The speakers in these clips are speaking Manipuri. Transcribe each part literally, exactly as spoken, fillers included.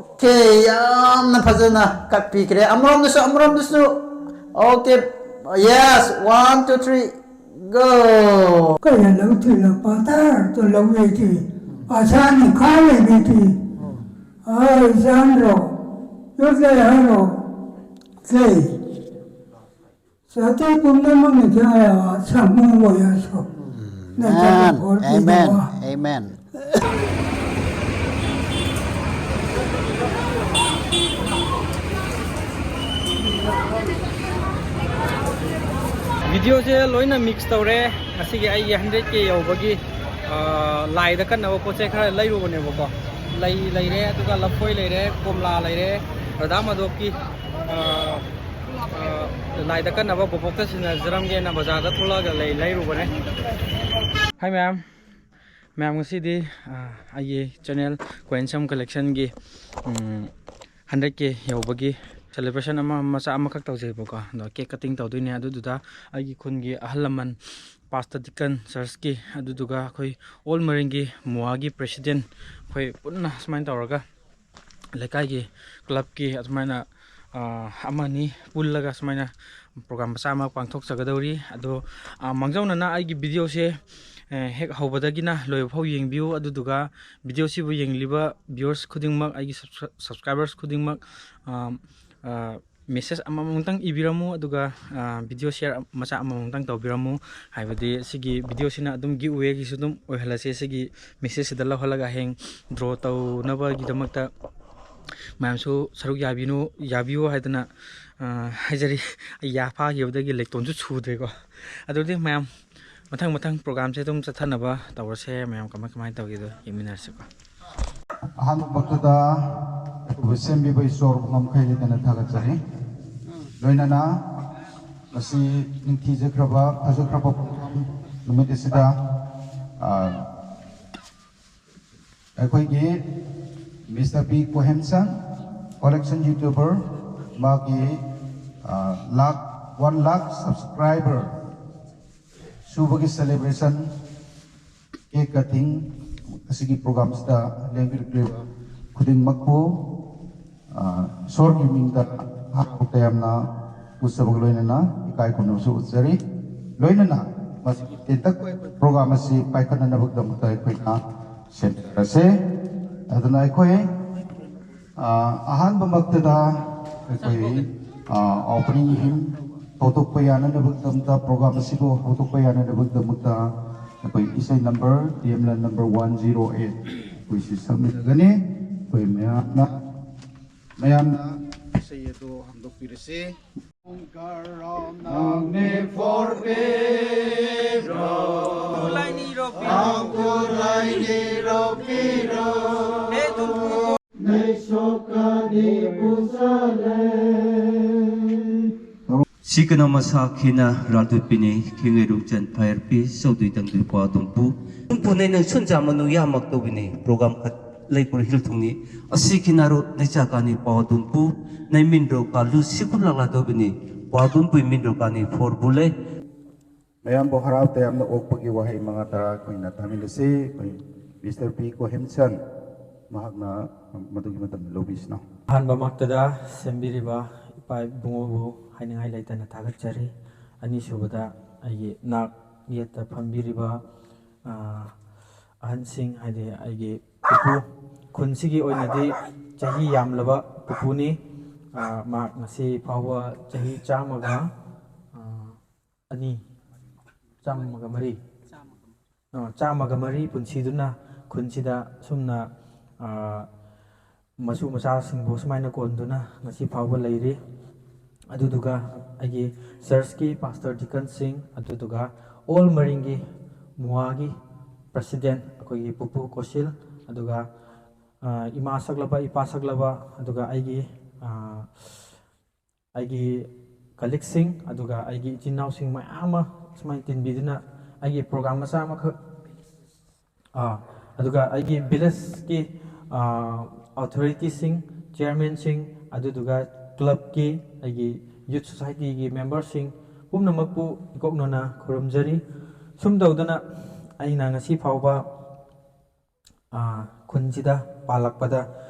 ꯑꯣꯀꯦ, ꯌꯥꯝꯅ ꯐꯖꯅ ꯀꯠꯄꯤꯈ꯭ꯔꯦ꯫ ꯑꯃꯔꯣꯝꯗꯁꯨ, ꯑꯃꯔꯣꯝꯗꯁꯨ꯫ Okay, yes, one, two, three, go. ꯀꯩꯅ ꯂꯧ ꯊꯤꯜꯂꯛꯄ ꯇꯥꯔꯗꯣ ꯂꯧ ꯂꯩꯇꯦ꯫ ꯑꯁꯥꯅꯤ ꯈꯥ ꯂꯩꯕꯤꯇꯦ꯫ ꯑꯩ ꯆꯥꯟꯗ꯭ꯔꯣ? ꯌꯣꯠ ꯂꯩ ꯍꯥꯏꯔꯣ? ꯂꯩ꯫ ꯆꯥꯇ꯭ꯔꯦꯠ ꯄꯨꯝꯅꯃꯛꯅ ꯊꯤꯡꯉꯛꯑꯕ ꯁꯛꯃꯨ ꯑꯣꯏꯔꯁꯨ꯫ ꯅꯠꯇ꯭ꯔꯒ ꯑꯦꯃꯦꯟ, ꯍꯣꯔ ꯑꯦꯃꯦꯟ, ꯄꯤꯗꯕ꯫ ꯑꯦꯃꯦꯟ꯫ ꯚꯤꯗꯤꯑꯣꯁꯦ ꯂꯣꯏꯅ ꯃꯤꯛꯁ ꯇꯧꯔꯦ꯫ ꯉꯁꯤꯒꯤ ꯑꯩꯒꯤ ꯍꯟꯗ꯭ꯔꯦꯠ ꯀꯦ ꯌꯧꯕꯒꯤ, ꯑ, ꯂꯥꯏꯗ ꯀꯠꯅꯕ ꯄꯣꯠ ꯆꯩ ꯈꯔ ꯂꯩꯔꯨꯕꯅꯦꯕꯀꯣ꯫ ꯂꯩ ꯂꯩꯔꯦ, ꯑꯗꯨꯒ ꯂꯐꯣꯏ ꯂꯩꯔꯦ, ꯀꯣꯝꯂꯥ ꯂꯩꯔꯦ, ꯔꯙꯥ ꯃꯥꯙꯣꯞꯀꯤ, ꯑ, ꯑ, ꯂꯥꯏꯗ ꯀꯠꯅꯕ ꯕꯣꯕꯣꯛꯇ ꯁꯤꯟꯅꯖꯔꯝꯒꯦꯅ ꯕꯖꯥꯔꯗ ꯊꯣꯛꯂꯛꯑꯒ ꯂꯩ ꯂꯩꯔꯨꯕꯅꯦ꯫ ꯍꯥꯏ ꯃꯌꯥꯝ, ꯃꯌꯥꯝ ꯉꯁꯤꯗꯤ, ꯑ, ꯑꯩꯒꯤ ꯆꯦꯅꯦꯜ ꯀꯣꯍꯦꯟꯁꯝ ꯀꯂꯦꯛꯁꯟꯒꯤ, ꯎꯝ, ꯍꯟꯗ꯭ꯔꯦꯠ ꯀꯦ ꯌꯧꯕꯒꯤ ꯁꯦꯂꯦꯕ꯭ꯔꯦꯁꯟ ꯑꯃ ꯃꯆꯥ ꯑꯃꯈꯛ ꯇꯧꯖꯩꯕꯀꯣ꯫ ꯑꯗꯣ ꯀꯦꯛ ꯀꯠꯇꯤꯡ ꯇꯧꯗꯣꯏꯅꯦ꯫ ꯑꯗꯨꯗꯨꯗ ꯑꯩꯒꯤ ꯈꯨꯟꯒꯤ ꯑꯍꯜ ꯂꯃꯟ, ꯄꯥꯁꯇꯔ, ꯗꯤꯀꯟ, ꯆꯔꯆꯀꯤ, ꯑꯗꯨꯗꯨꯒ ꯑꯩꯈꯣꯏ ꯑꯣꯜ ꯃꯔꯤꯡꯒꯤ ꯃꯣꯋꯥꯒꯤ ꯄ꯭ꯔꯦꯁꯤꯗꯦꯟ, ꯑꯩꯈꯣꯏ ꯄꯨꯟꯅ ꯁꯨꯃꯥꯏꯅ ꯇꯧꯔꯒ ꯂꯩꯀꯥꯏꯒꯤ ꯀ꯭ꯂꯕꯀꯤ ꯑꯗꯨꯃꯥꯏꯅ, ꯑ, ꯑꯃꯅꯤ ꯄꯨꯜꯂꯒ ꯁꯨꯃꯥꯏꯅ ꯄ꯭ꯔꯣꯒ꯭ꯔꯥꯝ ꯃꯆꯥ ꯑꯃ ꯄꯥꯡꯊꯣꯛꯆꯒꯗꯧꯔꯤ꯫ ꯑꯗꯣ, ꯑ, ꯃꯥꯡꯖꯧꯅꯅ ꯑꯩꯒꯤ ꯚꯤꯗꯤꯑꯣꯁꯦ, ꯑ, ꯍꯦꯛ ꯍꯧꯕꯗꯒꯤꯅ ꯂꯣꯏꯕ ꯐꯥꯎ ꯌꯦꯡꯕꯤꯌꯨ꯫ ꯑꯗꯨꯗꯨꯒ ꯚꯤꯗꯤꯑꯣꯁꯤꯕꯨ ꯌꯦꯡꯂꯤꯕ ꯚ꯭ꯌꯨꯋꯔꯁ ꯈꯨꯗꯤꯡꯃꯛ, ꯑꯩꯒꯤ ꯁꯕꯁ-, ꯁꯕꯁꯀ꯭ꯔꯥꯏꯕꯔꯁ ꯈꯨꯗꯤꯡꯃꯛ, ꯑ, ꯑ, ꯃꯦꯁꯦꯖ ꯑꯃꯃꯝꯇꯪ ꯏꯕꯤꯔꯝꯃꯨ, ꯑꯗꯨꯒ, ꯑ, ꯚꯤꯗꯤꯑꯣ ꯁꯤꯌꯔ ꯃꯆꯥ ꯑꯃꯃꯝꯇꯪ ꯇꯧꯕꯤꯔꯝꯃꯨ꯫ ꯍꯥꯏꯕꯗꯤ ꯁꯤꯒꯤ ꯚꯤꯗꯤꯑꯣꯁꯤꯅ ꯑꯗꯨꯝ ꯒꯤꯐ ꯑꯦꯒꯤꯁꯨ ꯑꯗꯨꯝ ꯑꯣꯏꯍꯜꯂꯁꯦ꯫ ꯁꯤꯒꯤ ꯃꯦꯁꯦꯖꯁꯤꯗ ꯂꯧꯍꯜꯂꯒ ꯍꯌꯦꯡ ꯗ꯭ꯔꯣ ꯇꯧꯅꯕꯒꯤꯗꯃꯛꯇ ꯃꯌꯥꯝꯁꯨ ꯁꯔꯨꯛ ꯌꯥꯕꯤꯅꯨ, ꯌꯥꯕꯤꯌꯨ ꯍꯥꯏꯗꯅ, ꯑ, ꯍꯥꯏꯖꯔꯤ꯫ ꯑꯩ ꯌꯥ ꯐꯥꯈꯤꯕꯗꯒꯤ ꯂꯦꯛꯇꯣꯟꯁꯨ ꯁꯨꯗ꯭ꯔꯦꯀꯣ꯫ ꯑꯗꯨꯗꯤ ꯃꯌꯥꯝ ꯃꯊꯪ ꯃꯊꯪ ꯄ꯭ꯔꯣꯒ꯭ꯔꯥꯝꯁꯦ ꯑꯗꯨꯝ ꯆꯠꯊꯅꯕ ꯇꯧꯔꯁꯦ꯫ ꯃꯌꯥꯝ ꯀꯃꯥꯏ ꯀꯃꯥꯏꯅ ꯇꯧꯒꯦꯗꯣ ꯌꯦꯡꯃꯤꯟꯅꯔꯁꯤꯀꯣ꯫ ꯑꯍꯥꯟꯕ ꯃꯛꯇꯗ ꯑꯩꯈꯣꯏꯕꯨ ꯁꯦꯝꯕꯤꯕ ꯏꯁꯣꯔꯕꯨ ꯉꯝꯈꯩ ꯂꯩꯇꯅ ꯊꯥꯒꯠꯆꯔꯤ꯫ ꯂꯣꯏꯅꯅ ꯉꯁꯤ ꯅꯤꯡꯊꯤꯖꯈ꯭ꯔꯕ, ꯐꯖꯈ꯭ꯔꯕ ꯅꯨꯃꯤꯠ ꯑꯁꯤꯗ, ꯑ, ꯑꯩꯈꯣꯏꯒꯤ ꯃꯤꯁꯇꯔ ꯄꯤ ꯀꯣꯍꯦꯟꯁꯟ, ꯀꯣꯂꯦꯛꯁꯟ ꯌꯨꯇ꯭ꯌꯨꯕꯔ, ꯃꯥꯒꯤ, ꯑ, ꯂꯥꯛ, ꯋꯥꯟ ꯂꯥꯛ ꯁꯕꯁꯀ꯭ꯔꯥꯏꯕꯔ ꯁꯨꯕꯒꯤ ꯁꯦꯂꯦꯕ꯭ꯔꯦꯁꯟ, ꯀꯦꯛ ꯀꯠꯇꯤꯡ ꯑꯁꯤꯒꯤ ꯄ꯭ꯔꯣꯒ꯭ꯔꯥꯝꯁꯤꯗ ꯂꯦꯡꯕꯤꯔꯛꯂꯤꯕ ꯈꯨꯗꯤꯡꯃꯛꯄꯨ ꯑ, ꯏꯁꯣꯔꯒꯤ ꯃꯤꯡꯗ ꯍꯔꯥꯎ ꯇꯌꯥꯝꯅ ꯎꯠꯆꯕꯒ ꯂꯣꯏꯅꯅ ꯏꯀꯥꯏ ꯈꯨꯝꯅꯕꯁꯨ ꯎꯠꯆꯔꯤ꯫ ꯂꯣꯏꯅꯅ ꯃꯁꯤꯒꯤ ꯇꯦꯟꯇꯛ ꯑꯣꯏꯕ ꯄ꯭ꯔꯣꯒ꯭ꯔꯥꯝ ꯑꯁꯤ ꯄꯥꯏꯈꯠꯅꯅꯕꯒꯤꯗꯃꯛꯇ ꯑꯩꯈꯣꯏꯅ ꯁꯦꯝꯖꯔꯁꯦ꯫ ꯑꯗꯨꯅ ꯑꯩꯈꯣꯏ, ꯑ, ꯑꯍꯥꯟꯕꯃꯛꯇꯗ ꯑꯩꯈꯣꯏ, ꯑ, ꯑꯣꯄꯅꯤꯡ ꯍꯤꯝ ꯍꯧꯗꯣꯛꯄ ꯌꯥꯅꯅꯕꯒꯤꯗꯃꯛꯇ, ꯄ꯭ꯔꯣꯒ꯭ꯔꯥꯝ ꯑꯁꯤꯕꯨ ꯍꯧꯗꯣꯛꯄ ꯌꯥꯅꯅꯕꯒꯤꯗꯃꯛꯇ ꯑꯩꯈꯣꯏ ꯏꯁꯩ ꯅꯝꯕꯔ, ꯇꯤ ꯑꯦꯝ ꯂꯦꯟ ꯅꯝꯕꯔ ꯋꯥꯟ ꯖꯤꯔꯣ ꯑꯩꯠ ꯑꯩꯈꯣꯏ ꯁꯤ ꯁꯛꯃꯤꯟꯅꯒꯅꯤ꯫ ꯑꯩꯈꯣꯏ ꯃꯌꯥꯝꯅ, ꯃꯌꯥꯝꯅ ꯏꯁꯩ ꯑꯗꯨ ꯍꯥꯡꯗꯣꯛꯄꯤꯔꯁꯤ꯫ ꯅꯪꯅ ꯐꯣꯔꯕꯤꯔꯣ, ꯑꯪꯀꯨꯔ ꯂꯥꯏꯅꯤꯔꯣ ꯄꯤꯔꯣ, ꯅꯩꯁꯣꯛꯀꯅꯤ ꯄꯨꯖꯥꯂꯦ꯫ ꯁꯤꯀꯅ ꯃꯁꯥ ꯈꯤꯅ ꯔꯥꯜꯗꯨꯠꯄꯤꯅꯤ, ꯈꯤꯉꯩꯔꯨ ꯆꯟ ꯐꯥꯏꯔꯄꯤ, ꯆꯧꯗꯨꯏ ꯇꯪꯗꯨꯏ ꯄꯥꯗꯨꯝꯄꯨ꯫ ꯄꯨꯅꯩ ꯅꯪ ꯁꯨꯟꯖꯥ ꯃꯅꯨ ꯌꯥꯃꯛ ꯇꯧꯕꯤꯅꯤ, ꯄ꯭ꯔꯣꯒ꯭ꯔꯥꯝ ꯈꯠ ꯂꯩ ꯄꯨꯔ ꯍꯤꯜ ꯊꯨꯡꯅꯤ꯫ ꯑꯁꯤ ꯈꯤꯅꯥꯔꯨ ꯅꯩꯆꯥ ꯀꯥꯅꯤ ꯄꯥꯗꯨꯝꯄꯨ, ꯅꯩ ꯃꯤꯟꯔꯣ ꯀꯥꯂꯨ ꯁꯤꯀꯨ ꯂꯥꯛꯂꯥ ꯇꯧꯕꯤꯅꯤ, ꯄꯥꯗꯨꯝꯄꯨꯏ ꯃꯤꯟꯔꯣ ꯀꯥꯅꯤ ꯐꯣꯔ ꯕꯨꯂꯦ꯫ ꯃꯌꯥꯝꯕꯨ ꯍꯔꯥꯎ ꯇꯌꯥꯝꯅ ꯑꯣꯛꯄꯒꯤ ꯋꯥꯍꯩ ꯃꯉꯥ ꯇꯔꯥ ꯑꯩꯈꯣꯏꯅ ꯇꯥꯃꯤꯟꯅꯁꯤ꯫ ꯑꯩꯈꯣꯏ ꯃꯤꯁꯇꯔ ꯄꯤ ꯀꯣꯍꯦꯝꯁꯟ, ꯃꯍꯥꯛꯅ ꯃꯗꯨꯒꯤ ꯃꯇꯝꯗ ꯂꯧꯕꯤꯁꯅꯨ꯫ ꯑꯍꯥꯟꯕꯃꯛꯇꯗ ꯁꯦꯝꯕꯤꯔꯤꯕ ꯏꯄꯥ ꯏꯕꯨꯡꯉꯣꯕꯨ ꯍꯥꯏꯅꯤꯡꯉꯥꯏ ꯂꯩꯇꯅ ꯊꯥꯒꯠꯆꯔꯤ꯫ ꯑꯅꯤꯁꯨꯕꯗ ꯑꯩꯒꯤ ꯅꯥꯛ ꯌꯦꯠꯇ ꯐꯝꯕꯤꯔꯤꯕ, ꯑ, ꯑꯍꯟꯁꯤꯡ, ꯍꯥꯏꯗꯤ ꯑꯩꯒꯤ ꯄꯨꯄꯨ, ꯈꯨꯟꯁꯤꯒꯤ ꯑꯣꯏꯅꯗꯤ ꯆꯍꯤ ꯌꯥꯝꯂꯕ ꯄꯨꯄꯨꯅꯤ꯫ ꯑ, ꯃꯍꯥꯛ ꯉꯁꯤ ꯐꯥꯎꯕ ꯆꯍꯤ ꯆꯥꯝꯃꯒ, ꯑ, ꯑꯅꯤ, ꯆꯥꯝꯃꯒ ꯃꯔꯤ, ꯑ, ꯆꯥꯝꯃꯒ ꯃꯔꯤ ꯄꯨꯟꯁꯤꯗꯨꯅ ꯈꯨꯟꯁꯤꯗ ꯑꯁꯨꯝꯅ, ꯑ, ꯃꯁꯨ ꯃꯆꯥꯁꯤꯡꯕꯨ ꯁꯨꯃꯥꯏꯅ ꯀꯣꯟꯗꯨꯅ ꯉꯁꯤ ꯐꯥꯎꯕ ꯂꯩꯔꯤ꯫ ꯑꯗꯨꯗꯨꯒ ꯑꯩꯒꯤ ꯆꯔꯆꯀꯤ ꯄꯥꯁꯇꯔ ꯗꯤꯀꯟꯁꯤꯡ, ꯑꯗꯨꯗꯨꯒ ꯑꯣꯜ ꯃꯔꯤꯡꯒꯤ ꯃꯨꯋꯥꯒꯤ ꯄ꯭ꯔꯁꯤꯗꯦꯟ ꯑꯩꯈꯣꯏꯒꯤ ꯄꯨꯄꯨ ꯀꯣꯁꯤꯜ, ꯑꯗꯨꯒ, ꯑ, ꯏꯃꯥ ꯁꯛꯂꯕ, ꯏꯄꯥ ꯁꯛꯂꯕ, ꯑꯗꯨꯒ ꯑꯩꯒꯤ, ꯑ, ꯑꯩꯒꯤ ꯀꯂꯤꯛꯁꯤꯡ, ꯑꯗꯨꯒ ꯑꯩꯒꯤ ꯏꯆꯤꯟ ꯏꯅꯥꯎꯁꯤꯡ ꯃꯌꯥꯝ ꯑꯃ ꯁꯨꯃꯥꯏꯅ ꯇꯤꯟꯕꯤꯗꯨꯅ ꯑꯩꯒꯤ ꯄ꯭ꯔꯣꯒ꯭ꯔꯥꯝ ꯃꯆꯥ ꯑꯃꯈꯛ, ꯑꯥ, ꯑꯗꯨꯒ ꯑꯩꯒꯤ ꯚꯤꯂꯦꯖꯀꯤ, ꯑꯥ, ꯑꯣꯊꯣꯔꯤꯇꯤꯁꯤꯡ, ꯆꯤꯌꯔꯃꯦꯟꯁꯤꯡ, ꯑꯗꯨꯗꯨꯒ ꯀ꯭ꯂꯕꯀꯤ, ꯑꯩꯒꯤ ꯌꯨꯠ ꯁꯣꯁꯥꯏꯇꯤꯒꯤ ꯃꯦꯝꯕꯔꯁꯤꯡ ꯄꯨꯝꯅꯃꯛꯄꯨ ꯏꯀꯣꯛꯅꯅ ꯈꯨꯔꯨꯝꯖꯔꯤ꯫ ꯁꯨꯝ ꯇꯧꯗꯅ ꯑꯩꯅ ꯉꯁꯤ ꯐꯥꯎꯕ, ꯑꯥ, ꯈꯨꯟꯁꯤꯗ ꯄꯥꯜꯂꯛꯄꯗ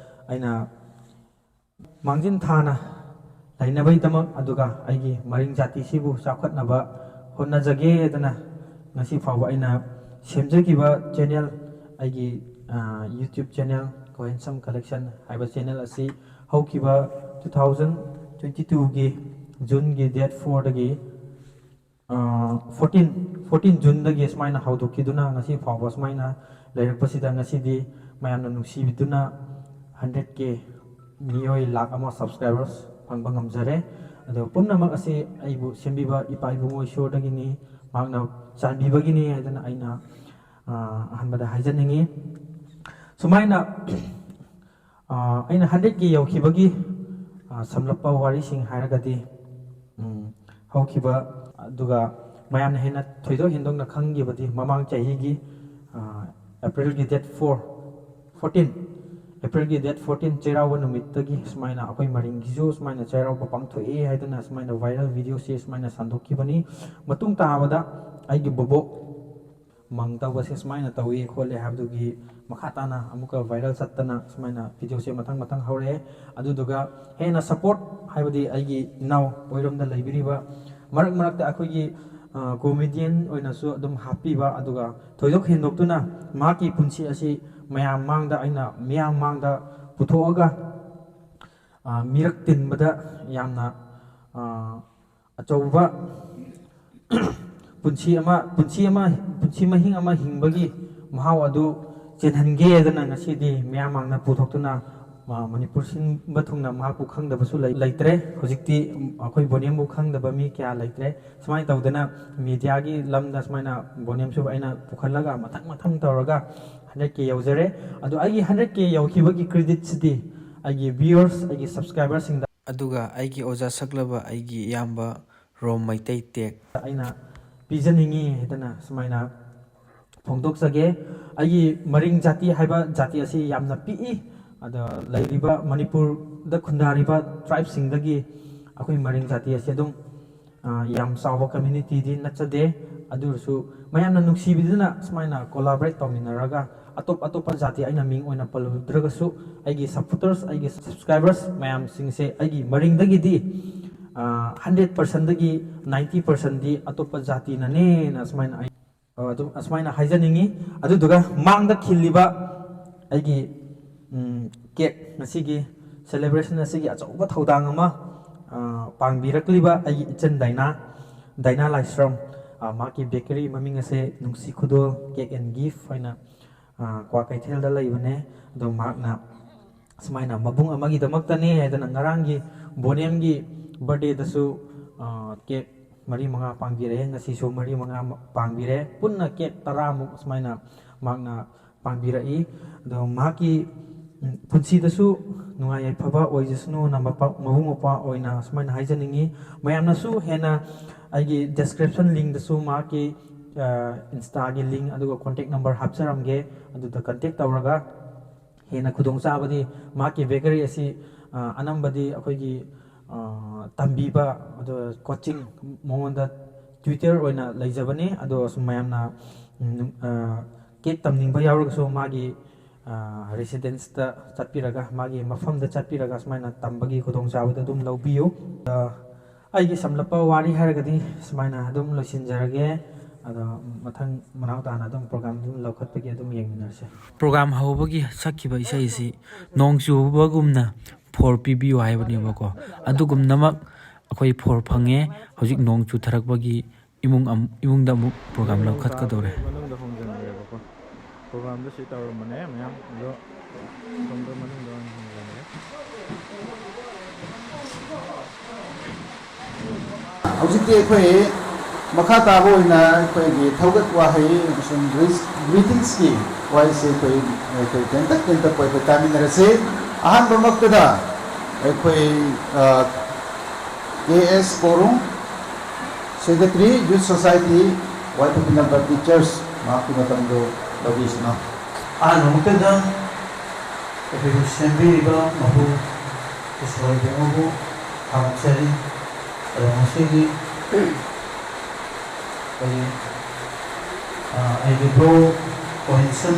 ꯑꯩꯅ ꯃꯥꯡꯖꯤꯟ ꯊꯥꯅ ꯂꯩꯅꯕꯒꯤꯗꯃꯛ, ꯑꯗꯨꯒ ꯑꯩꯒꯤ ꯃꯔꯤꯡ ꯖꯥꯇꯤꯁꯤꯕꯨ ꯆꯥꯎꯈꯠꯅꯕ ꯍꯣꯠꯅꯖꯒꯦꯗꯅ ꯉꯁꯤ ꯐꯥꯎꯕ ꯑꯩꯅ ꯁꯦꯝꯖꯈꯤꯕ ꯆꯦꯅꯦꯜ, ꯑꯩꯒꯤ, ꯑ, YouTube ꯆꯦꯅꯦꯜ ꯀꯣꯍꯦꯟꯁꯝ ꯀꯂꯦꯛꯁꯟ ꯍꯥꯏꯕ ꯆꯦꯅꯦꯜ ꯑꯁꯤ ꯍꯧꯈꯤꯕ two thousand twenty twoꯒꯤ ꯖꯨꯟꯒꯤ date fourꯗꯒꯤ, ꯑ, fourteen, fourteen ꯖꯨꯟꯗꯒꯤ ꯁꯨꯃꯥꯏꯅ ꯍꯧꯗꯣꯛꯈꯤꯗꯨꯅ ꯉꯁꯤ ꯐꯥꯎꯕ ꯁꯨꯃꯥꯏꯅ ꯂꯩꯔꯛꯄꯁꯤꯗ, ꯉꯁꯤꯗꯤ ꯃꯌꯥꯝꯅ ꯅꯨꯡꯁꯤꯕꯤꯗꯨꯅ hundred K, ꯃꯤꯑꯣꯏ ꯂꯥꯈ ꯑꯃ subscribers ꯐꯪꯕ ꯉꯝꯖꯔꯦ꯫ ꯑꯗꯣ ꯄꯨꯝꯅꯃꯛ ꯑꯁꯤ ꯑꯩꯕꯨ ꯁꯦꯝꯕꯤꯕ ꯏꯄꯥ ꯏꯕꯨꯡꯉꯣ ꯏꯁꯣꯔꯗꯒꯤꯅꯤ, ꯃꯍꯥꯛꯅ ꯆꯥꯟꯕꯤꯕꯒꯤꯅꯤ ꯍꯥꯏꯗꯅ ꯑꯩꯅ, ꯑ, ꯑꯍꯥꯟꯕꯗ ꯍꯥꯏꯖꯅꯤꯡꯉꯤ꯫ ꯁꯨꯃꯥꯏꯅ, ꯑ, ꯑꯩꯅ hundred K ꯌꯧꯈꯤꯕꯒꯤ, ꯑ, ꯁꯝꯂꯞꯄ ꯋꯥꯔꯤꯁꯤꯡ ꯍꯥꯏꯔꯒꯗꯤ, ꯎꯝ, ꯍꯧꯈꯤꯕ, ꯑꯗꯨꯒ ꯃꯌꯥꯝꯅ ꯍꯦꯟꯅ ꯊꯣꯏꯗꯣꯛ ꯍꯦꯟꯗꯣꯛꯅ ꯈꯪꯈꯤꯕꯗꯤ ꯃꯃꯥꯡ ꯆꯍꯤꯒꯤ, ꯑ, Aprilꯒꯤ date four, fourteen, Aprilꯒꯤ date fourteen ꯆꯩꯔꯥꯎꯕ ꯅꯨꯃꯤꯠꯇꯒꯤ ꯁꯨꯃꯥꯏꯅ ꯑꯩꯈꯣꯏ ꯃꯔꯤꯡꯒꯤꯁꯨ ꯁꯨꯃꯥꯏꯅ ꯆꯩꯔꯥꯎꯕ ꯄꯥꯡꯊꯣꯛꯑꯦ ꯍꯥꯏꯗꯅ ꯁꯨꯃꯥꯏꯅ viral videoꯁꯦ ꯁꯨꯃꯥꯏꯅ ꯁꯟꯗꯣꯛꯈꯤꯕꯅꯤ꯫ ꯃꯇꯨꯡ ꯇꯥꯕꯗ ꯑꯩꯒꯤ ꯕꯣꯕꯣꯛ ꯃꯪ ꯇꯧꯕꯁꯦ ꯁꯨꯃꯥꯏꯅ ꯇꯧꯏ ꯈꯣꯠꯂꯦ ꯍꯥꯏꯕꯗꯨꯒꯤ ꯃꯈꯥ ꯇꯥꯅ ꯑꯃꯨꯛꯀ viral ꯆꯠꯇꯅ ꯁꯨꯃꯥꯏꯅ videoꯁꯦ ꯃꯊꯪ ꯃꯊꯪ ꯍꯧꯔꯛꯑꯦ꯫ ꯑꯗꯨꯗꯨꯒ ꯍꯦꯟꯅ support, ꯍꯥꯏꯕꯗꯤ ꯑꯩꯒꯤ ꯏꯅꯥꯎ ꯑꯣꯏꯔꯣꯝꯗ ꯂꯩꯕꯤꯔꯤꯕ, ꯃꯔꯛ ꯃꯔꯛꯇ ꯑꯩꯈꯣꯏꯒꯤ, ꯑ, comedian ꯑꯣꯏꯅꯁꯨ ꯑꯗꯨꯝ ꯍꯥꯞꯄꯤꯕ, ꯑꯗꯨꯒ ꯊꯣꯏꯗꯣꯛ ꯍꯦꯟꯗꯣꯛꯇꯨꯅ ꯃꯍꯥꯛꯀꯤ ꯄꯨꯟꯁꯤ ꯑꯁꯤ ꯃꯌꯥꯝ ꯃꯥꯡꯗ, ꯑꯩꯅ ꯃꯤꯌꯥꯝ ꯃꯥꯡꯗ ꯄꯨꯊꯣꯛꯑꯒ, ꯑ, ꯃꯤꯔꯛ ꯇꯤꯟꯕꯗ ꯌꯥꯝꯅ, ꯑ, ꯑꯆꯧꯕ ꯄꯨꯟꯁꯤ ꯑꯃ, ꯄꯨꯟꯁꯤ ꯑꯃ, ꯄꯨꯟꯁꯤ ꯃꯍꯤꯡ ꯑꯃ ꯍꯤꯡꯕꯒꯤ ꯃꯍꯥꯎ ꯑꯗꯨ ꯆꯦꯟꯍꯟꯒꯦꯗꯅ ꯉꯁꯤꯗꯤ ꯃꯤꯌꯥꯝ ꯃꯥꯡꯗ ꯄꯨꯊꯣꯛꯇꯨꯅ, ꯃ-, ꯃꯅꯤꯄꯨꯔ ꯁꯤꯟꯕ ꯊꯨꯡꯅ ꯃꯍꯥꯛꯄꯨ ꯈꯪꯗꯕꯁꯨ ꯂꯩ-, ꯂꯩꯇ꯭ꯔꯦ꯫ ꯍꯧꯖꯤꯛꯇꯤ ꯑꯩꯈꯣꯏ ꯕꯣꯅꯦꯝꯕꯨ ꯈꯪꯗꯕ ꯃꯤ ꯀꯌꯥ ꯂꯩꯇ꯭ꯔꯦ꯫ ꯁꯨꯃꯥꯏꯅ ꯇꯧꯗꯅ mediaꯒꯤ ꯂꯝꯗ ꯁꯨꯃꯥꯏꯅ ꯕꯣꯅꯦꯝꯁꯨ ꯑꯩꯅ ꯄꯨꯈꯠꯂꯒ ꯃꯊꯪ ꯃꯊꯪ ꯇꯧꯔꯒ hundred K ꯌꯧꯖꯔꯦ꯫ ꯑꯗꯣ ꯑꯩꯒꯤ hundred K ꯌꯧꯈꯤꯕꯒꯤ creditꯁꯤꯗꯤ ꯑꯩꯒꯤ viewers, ꯑꯩꯒꯤ subscriberꯁꯤꯡꯗ, ꯑꯗꯨꯒ ꯑꯩꯒꯤ ꯑꯣꯖꯥ ꯁꯛꯂꯕ ꯑꯩꯒꯤ ꯏꯌꯥꯝꯕ ꯔꯣꯝ ꯃꯩꯇꯩ ꯇꯦꯛ ꯑꯩꯅ ꯄꯤꯖꯅꯤꯡꯉꯤ ꯍꯥꯏꯗꯅ ꯁꯨꯃꯥꯏꯅ ꯐꯣꯡꯗꯣꯛꯆꯒꯦ꯫ ꯑꯩꯒꯤ ꯃꯔꯤꯡ ꯖꯥꯇꯤ ꯍꯥꯏꯕ ꯖꯥꯇꯤ ꯑꯁꯤ ꯌꯥꯝꯅ ꯄꯤꯛꯏ꯫ ꯑꯗ ꯂꯩꯔꯤꯕ ꯃꯅꯤꯄꯨꯔꯗ ꯈꯨꯟꯗꯥꯔꯤꯕ tribeꯁꯤꯡꯗꯒꯤ ꯑꯩꯈꯣꯏ ꯃꯔꯤꯡ ꯖꯥꯇꯤ ꯑꯁꯤ ꯑꯗꯨꯝ, ꯑ, ꯌꯥꯝ ꯆꯥꯎꯕ communityꯗꯤ ꯅꯠꯆꯗꯦ꯫ ꯑꯗꯨ ꯑꯣꯏꯔꯁꯨ ꯃꯌꯥꯝꯅ ꯅꯨꯡꯁꯤꯕꯤꯗꯨꯅ ꯁꯨꯃꯥꯏꯅ collaborate ꯇꯧꯃꯤꯟꯅꯔꯒ ꯑꯇꯣꯞ ꯑꯇꯣꯞꯄ ꯖꯥꯇꯤ ꯑꯩꯅ ꯃꯤꯡ ꯑꯣꯏꯅ ꯄꯜꯂꯨꯗ꯭ꯔꯒꯁꯨ, ꯑꯩꯒꯤ supporters, ꯑꯩꯒꯤ subscribers ꯃꯌꯥꯝꯁꯤꯡꯁꯦ ꯑꯩꯒꯤ ꯃꯔꯤꯡꯗꯒꯤꯗꯤ ꯍꯟꯗ꯭ꯔꯦꯠ ꯄꯥꯔꯁꯦꯟꯗꯒꯤ ꯅꯥꯏꯟꯇꯤ ꯄꯥꯔꯁꯦꯟꯗꯤ ꯑꯇꯣꯞꯄ ꯖꯥꯇꯤꯅꯅꯦꯅ ꯑꯁꯨꯃꯥꯏꯅ ꯑꯩ ꯑꯗꯨꯝ ꯑꯁꯨꯃꯥꯏꯅ ꯍꯥꯏꯖꯅꯤꯡꯉꯤ꯫ ꯑꯗꯨꯗꯨꯒ ꯃꯥꯡꯗ ꯈꯤꯜꯂꯤꯕ ꯑꯩꯒꯤ ꯀꯦꯛ, ꯉꯁꯤꯒꯤ celebration ꯑꯁꯤꯒꯤ ꯑꯆꯧꯕ ꯊꯧꯗꯥꯡ ꯑꯃ ꯄꯥꯡꯕꯤꯔꯛꯂꯤꯕ ꯑꯩꯒꯤ ꯏꯆꯟ ꯗꯥꯏꯅꯥ, ꯗꯥꯏꯅꯥ ꯂꯥꯏꯁ꯭ꯔꯝ, ꯃꯍꯥꯛꯀꯤ bakery ꯃꯃꯤꯡ ꯑꯁꯦ ꯅꯨꯡꯁꯤ ꯈꯨꯗꯣꯜ Cake and Gift ꯍꯥꯏꯅ ꯀ꯭ꯋꯥꯀꯩꯊꯦꯜꯗ ꯂꯩꯕꯅꯦ꯫ ꯑꯗꯣ ꯃꯍꯥꯛꯅ ꯁꯨꯃꯥꯏꯅ ꯃꯕꯨꯡ ꯑꯃꯒꯤꯗꯃꯛꯇꯅꯦ ꯍꯥꯏꯗꯅ ꯉꯔꯥꯡꯒꯤ ꯕꯣꯅꯦꯝꯒꯤ birthdayꯗꯁꯨ cake ꯃꯔꯤ ꯃꯉꯥ ꯄꯥꯡꯕꯤꯔꯛꯑꯦ, ꯉꯁꯤꯁꯨ ꯃꯔꯤ ꯃꯉꯥ ꯄꯥꯡꯕꯤꯔꯦ꯫ ꯄꯨꯟꯅ cake ꯇꯔꯥꯃꯨꯛ ꯁꯨꯃꯥꯏꯅ ꯃꯍꯥꯛꯅ ꯄꯥꯡꯕꯤꯔꯛꯏ꯫ ꯑꯗꯣ ꯃꯍꯥꯛꯀꯤ ꯄꯨꯟꯁꯤꯗꯁꯨ ꯅꯨꯡꯉꯥꯏ ꯌꯥꯏꯐꯕ ꯑꯣꯏꯖꯁꯅꯨꯅ ꯃꯄꯥ-, ꯃꯕꯨꯡ ꯃꯧꯄ꯭ꯋꯥ ꯑꯣꯏꯅ ꯁꯨꯃꯥꯏꯅ ꯍꯥꯏꯖꯅꯤꯡꯉꯤ꯫ ꯃꯌꯥꯝꯅꯁꯨ ꯍꯦꯟꯅ ꯑꯩꯒꯤ description linkꯗꯁꯨ ꯃꯍꯥꯛꯀꯤ Instaꯒꯤ link ꯑꯗꯨꯒ contact number ꯍꯥꯞꯆꯔꯝꯒꯦ꯫ ꯑꯗꯨꯗ contact ꯇꯧꯔꯒ ꯍꯦꯟꯅ ꯈꯨꯗꯣꯡꯆꯥꯕꯗꯤ ꯃꯍꯥꯛꯀꯤ bakery ꯑꯁꯤ ꯑꯅꯝꯕꯗꯤ ꯑꯩꯈꯣꯏꯒꯤ ꯇꯝꯕꯤꯕ, ꯑꯗꯨꯒ coaching, ꯃꯉꯣꯟꯗ tutor ꯑꯣꯏꯅ ꯂꯩꯖꯕꯅꯤ꯫ ꯑꯗꯣ ꯁꯨꯝ ꯃꯌꯥꯝꯅ cake ꯇꯝꯅꯤꯡꯕ ꯌꯥꯎꯔꯒꯁꯨ ꯃꯥꯒꯤ residenceꯇ ꯆꯠꯄꯤꯔꯒ, ꯃꯥꯒꯤ ꯃꯐꯝꯗ ꯆꯠꯄꯤꯔꯒ ꯁꯨꯃꯥꯏꯅ ꯇꯝꯕꯒꯤ ꯈꯨꯗꯣꯡꯆꯥꯕꯗꯨ ꯑꯗꯨꯝ ꯂꯧꯕꯤꯌꯨ꯫ ꯑꯩꯒꯤ ꯁꯝꯂꯞꯄ ꯋꯥꯔꯤ ꯍꯥꯏꯔꯒꯗꯤ ꯁꯨꯃꯥꯏꯅ ꯑꯗꯨꯝ ꯂꯣꯏꯁꯤꯟꯖꯔꯒꯦ꯫ ꯑꯗꯣ ꯃꯊꯪ ꯃꯅꯥꯎ ꯇꯥꯅ ꯑꯗꯨꯝ program ꯑꯗꯨꯝ ꯂꯧꯈꯠꯄꯒꯤ ꯑꯗꯨꯝ ꯌꯦꯡꯃꯤꯟꯅꯔꯁꯦ꯫ Program ꯍꯧꯕꯒꯤ ꯁꯛꯈꯤꯕ ꯏꯁꯩ ꯑꯁꯤ ꯅꯣꯡ ꯆꯨꯕꯒꯨꯝꯅ ꯐꯣꯔ ꯄꯤꯕꯤꯌꯨ ꯍꯥꯏꯕꯅꯦꯕꯀꯣ꯫ ꯑꯗꯨꯒꯨꯝꯅꯃꯛ ꯑꯩꯈꯣꯏ ꯐꯣꯔ ꯐꯪꯉꯦ꯫ ꯍꯧꯖꯤꯛ ꯅꯣꯡ ꯆꯨꯊꯔꯛꯄꯒꯤ ꯏꯃꯨꯡ ꯑꯝ-, ꯏꯃꯨꯡꯗ ꯑꯃꯨꯛ program ꯂꯧꯈꯠꯀꯗꯧꯔꯦ꯫ ꯃꯅꯨꯡꯗ ꯍꯣꯡꯖꯤꯟꯈ꯭ꯔꯦꯕꯀꯣ꯫ Programꯗ ꯁꯤ ꯇꯧꯔꯝꯕꯅꯦ ꯃꯌꯥꯝ, ꯑꯗꯣ ꯁꯣꯝꯗ ꯃꯅꯨꯡꯗ ꯑꯣꯏꯅ ꯍꯣꯡꯖꯤꯟꯈ꯭ꯔꯦ꯫ ꯍꯧꯖꯤꯛꯇꯤ ꯑꯩꯈꯣꯏ ꯃꯈꯥ ꯇꯥꯕ ꯑꯣꯏꯅ ꯑꯩꯈꯣꯏꯒꯤ ꯊꯧꯒꯠ ꯋꯥꯍꯩ ꯑꯃꯁꯨꯡ greetings-, greetingsꯀꯤ ꯋꯥꯍꯩꯁꯦ ꯑꯩꯈꯣꯏ, ꯑꯩꯈꯣꯏ ꯇꯦꯟꯇꯛ ꯇꯦꯟꯇꯛ ꯑꯩꯈꯣꯏ ꯇꯥꯃꯤꯟꯅꯔꯁꯤ꯫ ꯑꯍꯥꯟꯕꯃꯛꯇꯗ ꯑꯩꯈꯣꯏ, ꯑ, ꯀꯦ ꯑꯦꯁ ꯀꯣꯔꯨꯡ, Secretary, Youth Society, ꯋꯥꯏ ꯄꯨ ꯈꯨꯟꯗ꯭ꯔꯛ Baptist Church, ꯃꯍꯥꯛꯀꯤ ꯃꯇꯝꯗꯨ ꯂꯧꯕꯤꯁꯅꯨ꯫ ꯑꯍꯥꯟꯕꯃꯛꯇꯗ ꯑꯩꯈꯣꯏꯕꯨ ꯁꯦꯝꯕꯤꯔꯤꯕ ꯃꯄꯨ ꯏꯁꯣꯔ ꯏꯕꯨꯡꯉꯣꯕꯨ ꯊꯥꯒꯠꯆꯔꯤ꯫ ꯑꯗꯣ ꯉꯁꯤꯒꯤ ꯑꯩꯈꯣꯏꯒꯤ, ꯑ, ꯑꯩꯒꯤ bro ꯀꯣꯍꯤꯟꯁꯟ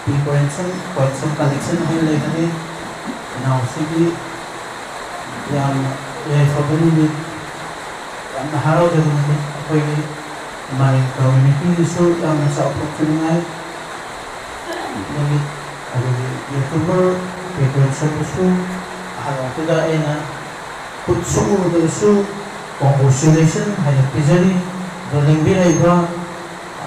ꯀꯣꯏꯟꯁꯟ ꯀꯣꯏꯟꯁꯟ ꯀꯂꯦꯛꯁꯟ ꯑꯣꯏꯅ ꯂꯩꯕꯅꯤ꯫ ꯏꯅꯥꯎꯁꯤꯒꯤ ꯌꯥꯝꯅ ꯌꯥꯏꯐꯕ ꯅꯨꯃꯤꯠ, ꯌꯥꯝꯅ ꯍꯔꯥꯎꯖꯕ ꯅꯨꯃꯤꯠ꯫ ꯑꯩꯈꯣꯏꯒꯤ ꯏꯃꯥ ꯀꯝꯃ꯭ꯌꯨꯅꯤꯇꯤꯒꯤꯁꯨ ꯌꯥꯝꯅ ꯆꯥꯎꯊꯣꯛꯆꯅꯤꯡꯉꯥꯏ ꯅꯨꯃꯤꯠ꯫ ꯑꯗꯨꯒꯤ ꯌꯨꯇ꯭ꯌꯨꯕꯔ ꯄꯦꯇ꯭ꯔꯣꯟ ꯁꯔꯕꯤꯁꯁꯨ ꯑꯍꯥꯟꯕ ꯃꯛꯇꯗ ꯑꯩꯅ ꯈꯨꯠ ꯁꯣꯛꯎꯕꯗꯁꯨ ꯀꯣꯡꯒ꯭ꯔꯦꯆꯨꯂꯦꯁꯟ ꯍꯥꯏꯅ ꯄꯤꯖꯔꯤ꯫ ꯑꯗꯣ ꯂꯦꯡꯕꯤꯔꯛꯏꯕ, ꯑ,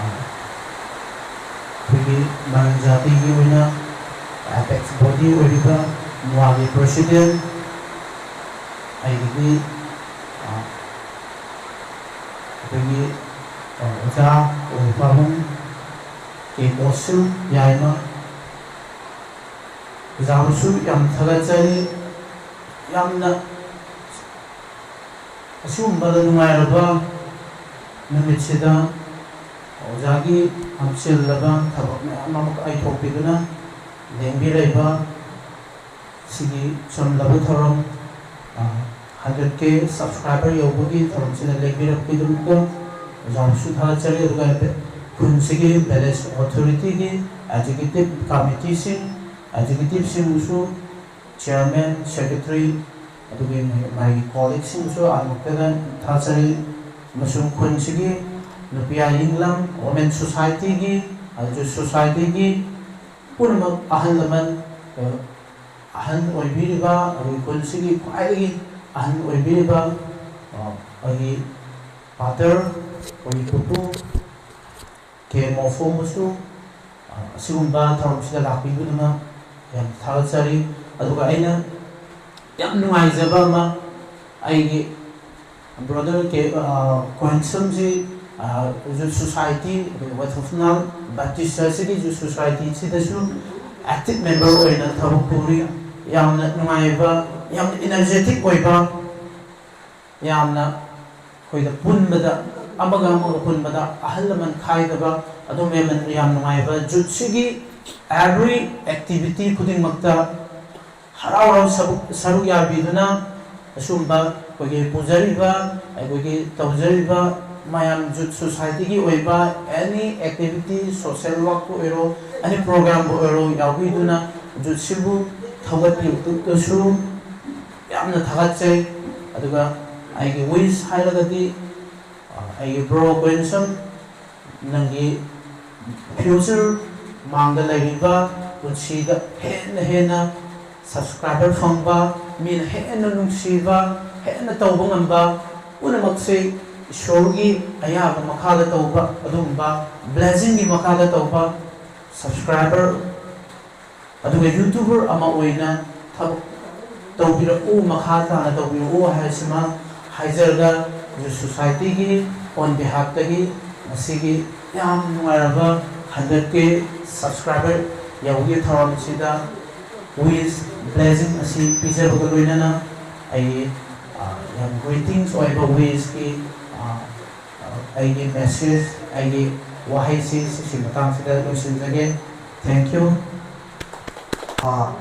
ꯑꯩꯈꯣꯏꯒꯤ ꯃꯥꯂꯦꯝ ꯖꯥꯇꯤꯒꯤ ꯑꯣꯏꯅ ꯑꯦꯄꯦꯛꯁ ꯕꯣꯗꯤ ꯑꯣꯏꯔꯤꯕ ꯃꯨꯋꯥꯒꯤ ꯄ꯭ꯔꯦꯁꯤꯗꯦꯟ, ꯑꯩꯒꯤꯗꯤ, ꯑ, ꯑꯩꯈꯣꯏꯒꯤ, ꯑ, ꯑꯣꯖꯥ ꯑꯣꯏꯔꯤꯕ ꯄꯥꯕꯨꯡ ꯀꯦ ꯀꯣꯁꯨ ꯌꯥꯏꯃ, ꯑꯣꯖꯥꯕꯨꯁꯨ ꯌꯥꯝ ꯊꯥꯒꯠꯆꯔꯤ꯫ ꯌꯥꯝꯅ ꯑꯁꯤꯒꯨꯝꯕ ꯅꯨꯡꯉꯥꯏꯔꯕ ꯅꯨꯃꯤꯠꯁꯤꯗ ꯑꯣꯖꯥꯒꯤ ꯌꯥꯝ ꯆꯤꯜꯂꯕ ꯊꯕꯛ ꯃꯌꯥꯝ ꯑꯃ ꯀꯥꯏꯊꯣꯛꯄꯤꯗꯨꯅ ꯂꯦꯡꯕꯤꯔꯛꯏꯕ ꯁꯤꯒꯤ ꯆꯝꯂꯕ ꯊꯧꯔꯝ, ꯑ, ꯍꯟꯗ꯭ꯔꯦꯠ ꯀꯦ ꯁꯕꯁꯀ꯭ꯔꯥꯏꯕꯔ ꯌꯧꯕꯒꯤ ꯊꯧꯔꯝꯁꯤꯗ ꯂꯦꯡꯕꯤꯔꯛꯄꯒꯤꯗꯃꯛꯇ ꯑꯣꯖꯥꯕꯨꯁꯨ ꯊꯥꯒꯠꯆꯔꯤ꯫ ꯑꯗꯨꯒ ꯈꯨꯟꯁꯤꯒꯤ ꯚꯤꯂꯦꯖ ꯑꯣꯊꯣꯔꯤꯇꯤꯒꯤ ꯑꯦꯛꯖꯤꯀ꯭ꯌꯨꯇꯤꯚ ꯀꯃꯤꯇꯤꯁꯤꯡ, ꯑꯦꯛꯖꯤꯀ꯭ꯌꯨꯇꯤꯚꯁꯤꯡꯕꯨꯁꯨ, ꯆꯤꯌꯔꯃꯦꯟ, ꯁꯦꯀ꯭ꯔꯦꯇꯔꯤ, ꯑꯗꯨꯒꯤ ꯃꯥꯒꯤ ꯀꯣꯂꯤꯛꯁꯤꯡꯁꯨ ꯑꯃꯨꯛꯇꯗ ꯊꯥꯖꯔꯤ꯫ ꯑꯃꯁꯨꯡ ꯈꯨꯟꯁꯤꯒꯤ ꯅꯨꯄꯤ ꯑꯥꯏꯅꯤꯡꯂꯝ, ꯋꯨꯃꯦꯟ ꯁꯣꯁꯥꯏꯇꯤꯒꯤ, ꯑꯗꯨꯁꯨ ꯁꯣꯁꯥꯏꯇꯤꯒꯤ ꯄꯨꯝꯅꯃꯛ, ꯑꯍꯜ ꯂꯃꯟ, ꯑ, ꯑꯍꯟ ꯑꯣꯏꯕꯤꯔꯤꯕ, ꯑꯩꯈꯣꯏ ꯈꯨꯜꯁꯤꯒꯤ ꯈ꯭ꯋꯥꯏꯗꯒꯤ ꯑꯍꯟ ꯑꯣꯏꯕꯤꯔꯤꯕ, ꯑ, ꯑꯩꯈꯣꯏꯒꯤ ꯐꯥꯗꯔ, ꯑꯩꯈꯣꯏꯒꯤ ꯄꯨꯄꯨ ꯀꯦ ꯃꯣꯐꯣꯝꯕꯨꯁꯨ, ꯑ, ꯑꯁꯤꯒꯨꯝꯕ ꯊꯧꯔꯝꯁꯤꯗ ꯂꯥꯛꯄꯤꯕꯗꯨꯅ ꯌꯥꯝ ꯊꯥꯒꯠꯆꯔꯤ꯫ ꯑꯗꯨꯒ ꯑꯩꯅ ꯌꯥꯝ ꯅꯨꯡꯉꯥꯏꯖꯕ ꯑꯃ, ꯑꯩꯒꯤ ꯕ꯭ꯔꯣꯗꯔ ꯀꯦ, ꯑ, ꯀꯣꯍꯦꯟꯁꯝꯁꯤ, ꯑ, ꯌꯨꯠ ꯁꯣꯁꯥꯏꯇꯤ, ꯑꯩꯈꯣꯏ ꯋꯥꯏꯊꯧꯅꯥꯝ ꯕꯦꯞꯇꯤꯁ ꯆꯔꯆꯁꯤꯒꯤ ꯌꯨꯠ ꯁꯣꯁꯥꯏꯇꯤꯁꯤꯗꯁꯨ ꯑꯦꯛꯇꯤꯚ ꯃꯦꯝꯕꯔ ꯑꯣꯏꯅ ꯊꯕꯛ ꯄꯨꯔꯤ꯫ ꯌꯥꯝꯅ ꯅꯨꯡꯉꯥꯏꯕ, ꯌꯥꯝꯅ ꯏꯅꯔꯖꯦꯇꯤꯛ ꯑꯣꯏꯕ, ꯌꯥꯝꯅ ꯑꯩꯈꯣꯏꯗ ꯄꯨꯟꯕꯗ, ꯑꯃꯒ ꯑꯃꯒ ꯄꯨꯟꯕꯗ ꯑꯍꯜ ꯂꯃꯟ ꯈꯥꯏꯗꯕ, ꯑꯗꯨꯝ ꯌꯥꯝꯅ, ꯌꯥꯝ ꯅꯨꯡꯉꯥꯏꯕ꯫ ꯌꯨꯠꯁꯤꯒꯤ ꯑꯦꯚ꯭ꯔꯤ ꯑꯦꯛꯇꯤꯚꯤꯇꯤ ꯈꯨꯗꯤꯡꯃꯛꯇ ꯍꯔꯥꯎ ꯍꯔꯥꯎ ꯁꯔꯨꯛ, ꯁꯔꯨꯛ ꯌꯥꯕꯤꯗꯨꯅ ꯑꯁꯨꯝꯕ ꯑꯩꯈꯣꯏꯒꯤ ꯄꯨꯖꯔꯤꯕ, ꯑꯩꯈꯣꯏꯒꯤ ꯇꯧꯖꯔꯤꯕ ꯃꯌꯥꯝ ꯌꯨꯠ ꯁꯣꯁꯥꯏꯇꯤꯒꯤ ꯑꯣꯏꯕ ꯑꯦꯅꯤ ꯑꯦꯛꯇꯤꯚꯤꯇꯤ, ꯁꯣꯁꯦꯜ ꯋꯥꯔꯛꯄꯨ ꯑꯣꯏꯔꯣ, ꯑꯦꯅꯤ ꯄ꯭ꯔꯣꯒ꯭ꯔꯥꯝꯕꯨ ꯑꯣꯏꯔꯣ, ꯌꯥꯎꯕꯤꯗꯨꯅ ꯌꯨꯠꯁꯤꯕꯨ ꯊꯧꯒꯠꯄꯤꯕꯗꯁꯨ ꯌꯥꯝꯅ ꯊꯥꯒꯠꯆꯩ꯫ ꯑꯗꯨꯒ ꯑꯩꯒꯤ ꯋꯤꯁ ꯍꯥꯏꯔꯒꯗꯤ, ꯑ, ꯑꯩꯒꯤ ꯕ꯭ꯔꯣ ꯀꯣꯏꯟꯁꯝ, ꯅꯪꯒꯤ ꯐ꯭ꯌꯨꯆꯔ ꯃꯥꯡꯗ ꯂꯩꯔꯤꯕ ꯄꯨꯟꯁꯤꯗ ꯍꯦꯟꯅ ꯍꯦꯟꯅ ꯁꯕꯁꯀ꯭ꯔꯥꯏꯕꯔ ꯐꯪꯕ, ꯃꯤꯅ ꯍꯦꯟꯅ ꯅꯨꯡꯁꯤꯕ, ꯍꯦꯟꯅ ꯇꯧꯕ ꯉꯝꯕ ꯄꯨꯝꯅꯃꯛꯁꯦ ꯏꯁꯣꯔꯒꯤ ꯑꯌꯥꯕ ꯃꯈꯥꯗ ꯇꯧꯕ, ꯑꯗꯨꯒꯨꯝꯕ ꯕ꯭ꯂꯦꯁꯤꯡꯒꯤ ꯃꯈꯥꯗ ꯇꯧꯕ ꯁꯕꯁꯀ꯭ꯔꯥꯏꯕꯔ, ꯑꯗꯨꯒ ꯌꯨꯇ꯭ꯌꯨꯕꯔ ꯑꯃ ꯑꯣꯏꯅ ꯊꯕꯛ ꯇꯧꯕꯤꯔꯛꯎ, ꯃꯈꯥ ꯇꯥꯅ ꯇꯧꯕꯤꯔꯛꯎ ꯍꯥꯏꯕꯁꯤꯃ ꯍꯥꯏꯖꯔꯒ, ꯌꯨꯠ ꯁꯣꯁꯥꯏꯇꯤꯒꯤ ꯑꯣꯟ ꯕꯤꯍꯥꯐꯇꯒꯤ ꯉꯁꯤꯒꯤ ꯌꯥꯝ ꯅꯨꯡꯉꯥꯏꯔꯕ ꯍꯟꯗ꯭ꯔꯦꯠ ꯀꯦ ꯁꯕꯁꯀ꯭ꯔꯥꯏꯕꯔ ꯌꯧꯕꯒꯤ ꯊꯧꯔꯝꯁꯤꯗ ꯋꯤꯁ ꯕ꯭ꯂꯦꯁꯤꯡ ꯑꯁꯤ ꯄꯤꯖꯕꯒ ꯂꯣꯏꯅꯅ ꯑꯩ, ꯑ, ꯌꯥꯝ ꯒ꯭ꯔꯤꯇꯤꯡꯁ ꯑꯣꯏꯕ ꯋꯤꯁꯀꯤ, ꯑ, ꯑ, ꯑꯩꯒꯤ ꯃꯦꯁꯦꯖ, ꯑꯩꯒꯤ ꯋꯥꯍꯩꯁꯤ ꯁꯤꯒꯤ ꯃꯇꯥꯡꯁꯤꯗ ꯂꯣꯏꯁꯤꯟꯖꯒꯦ꯫ Thank you꯫ ꯑ,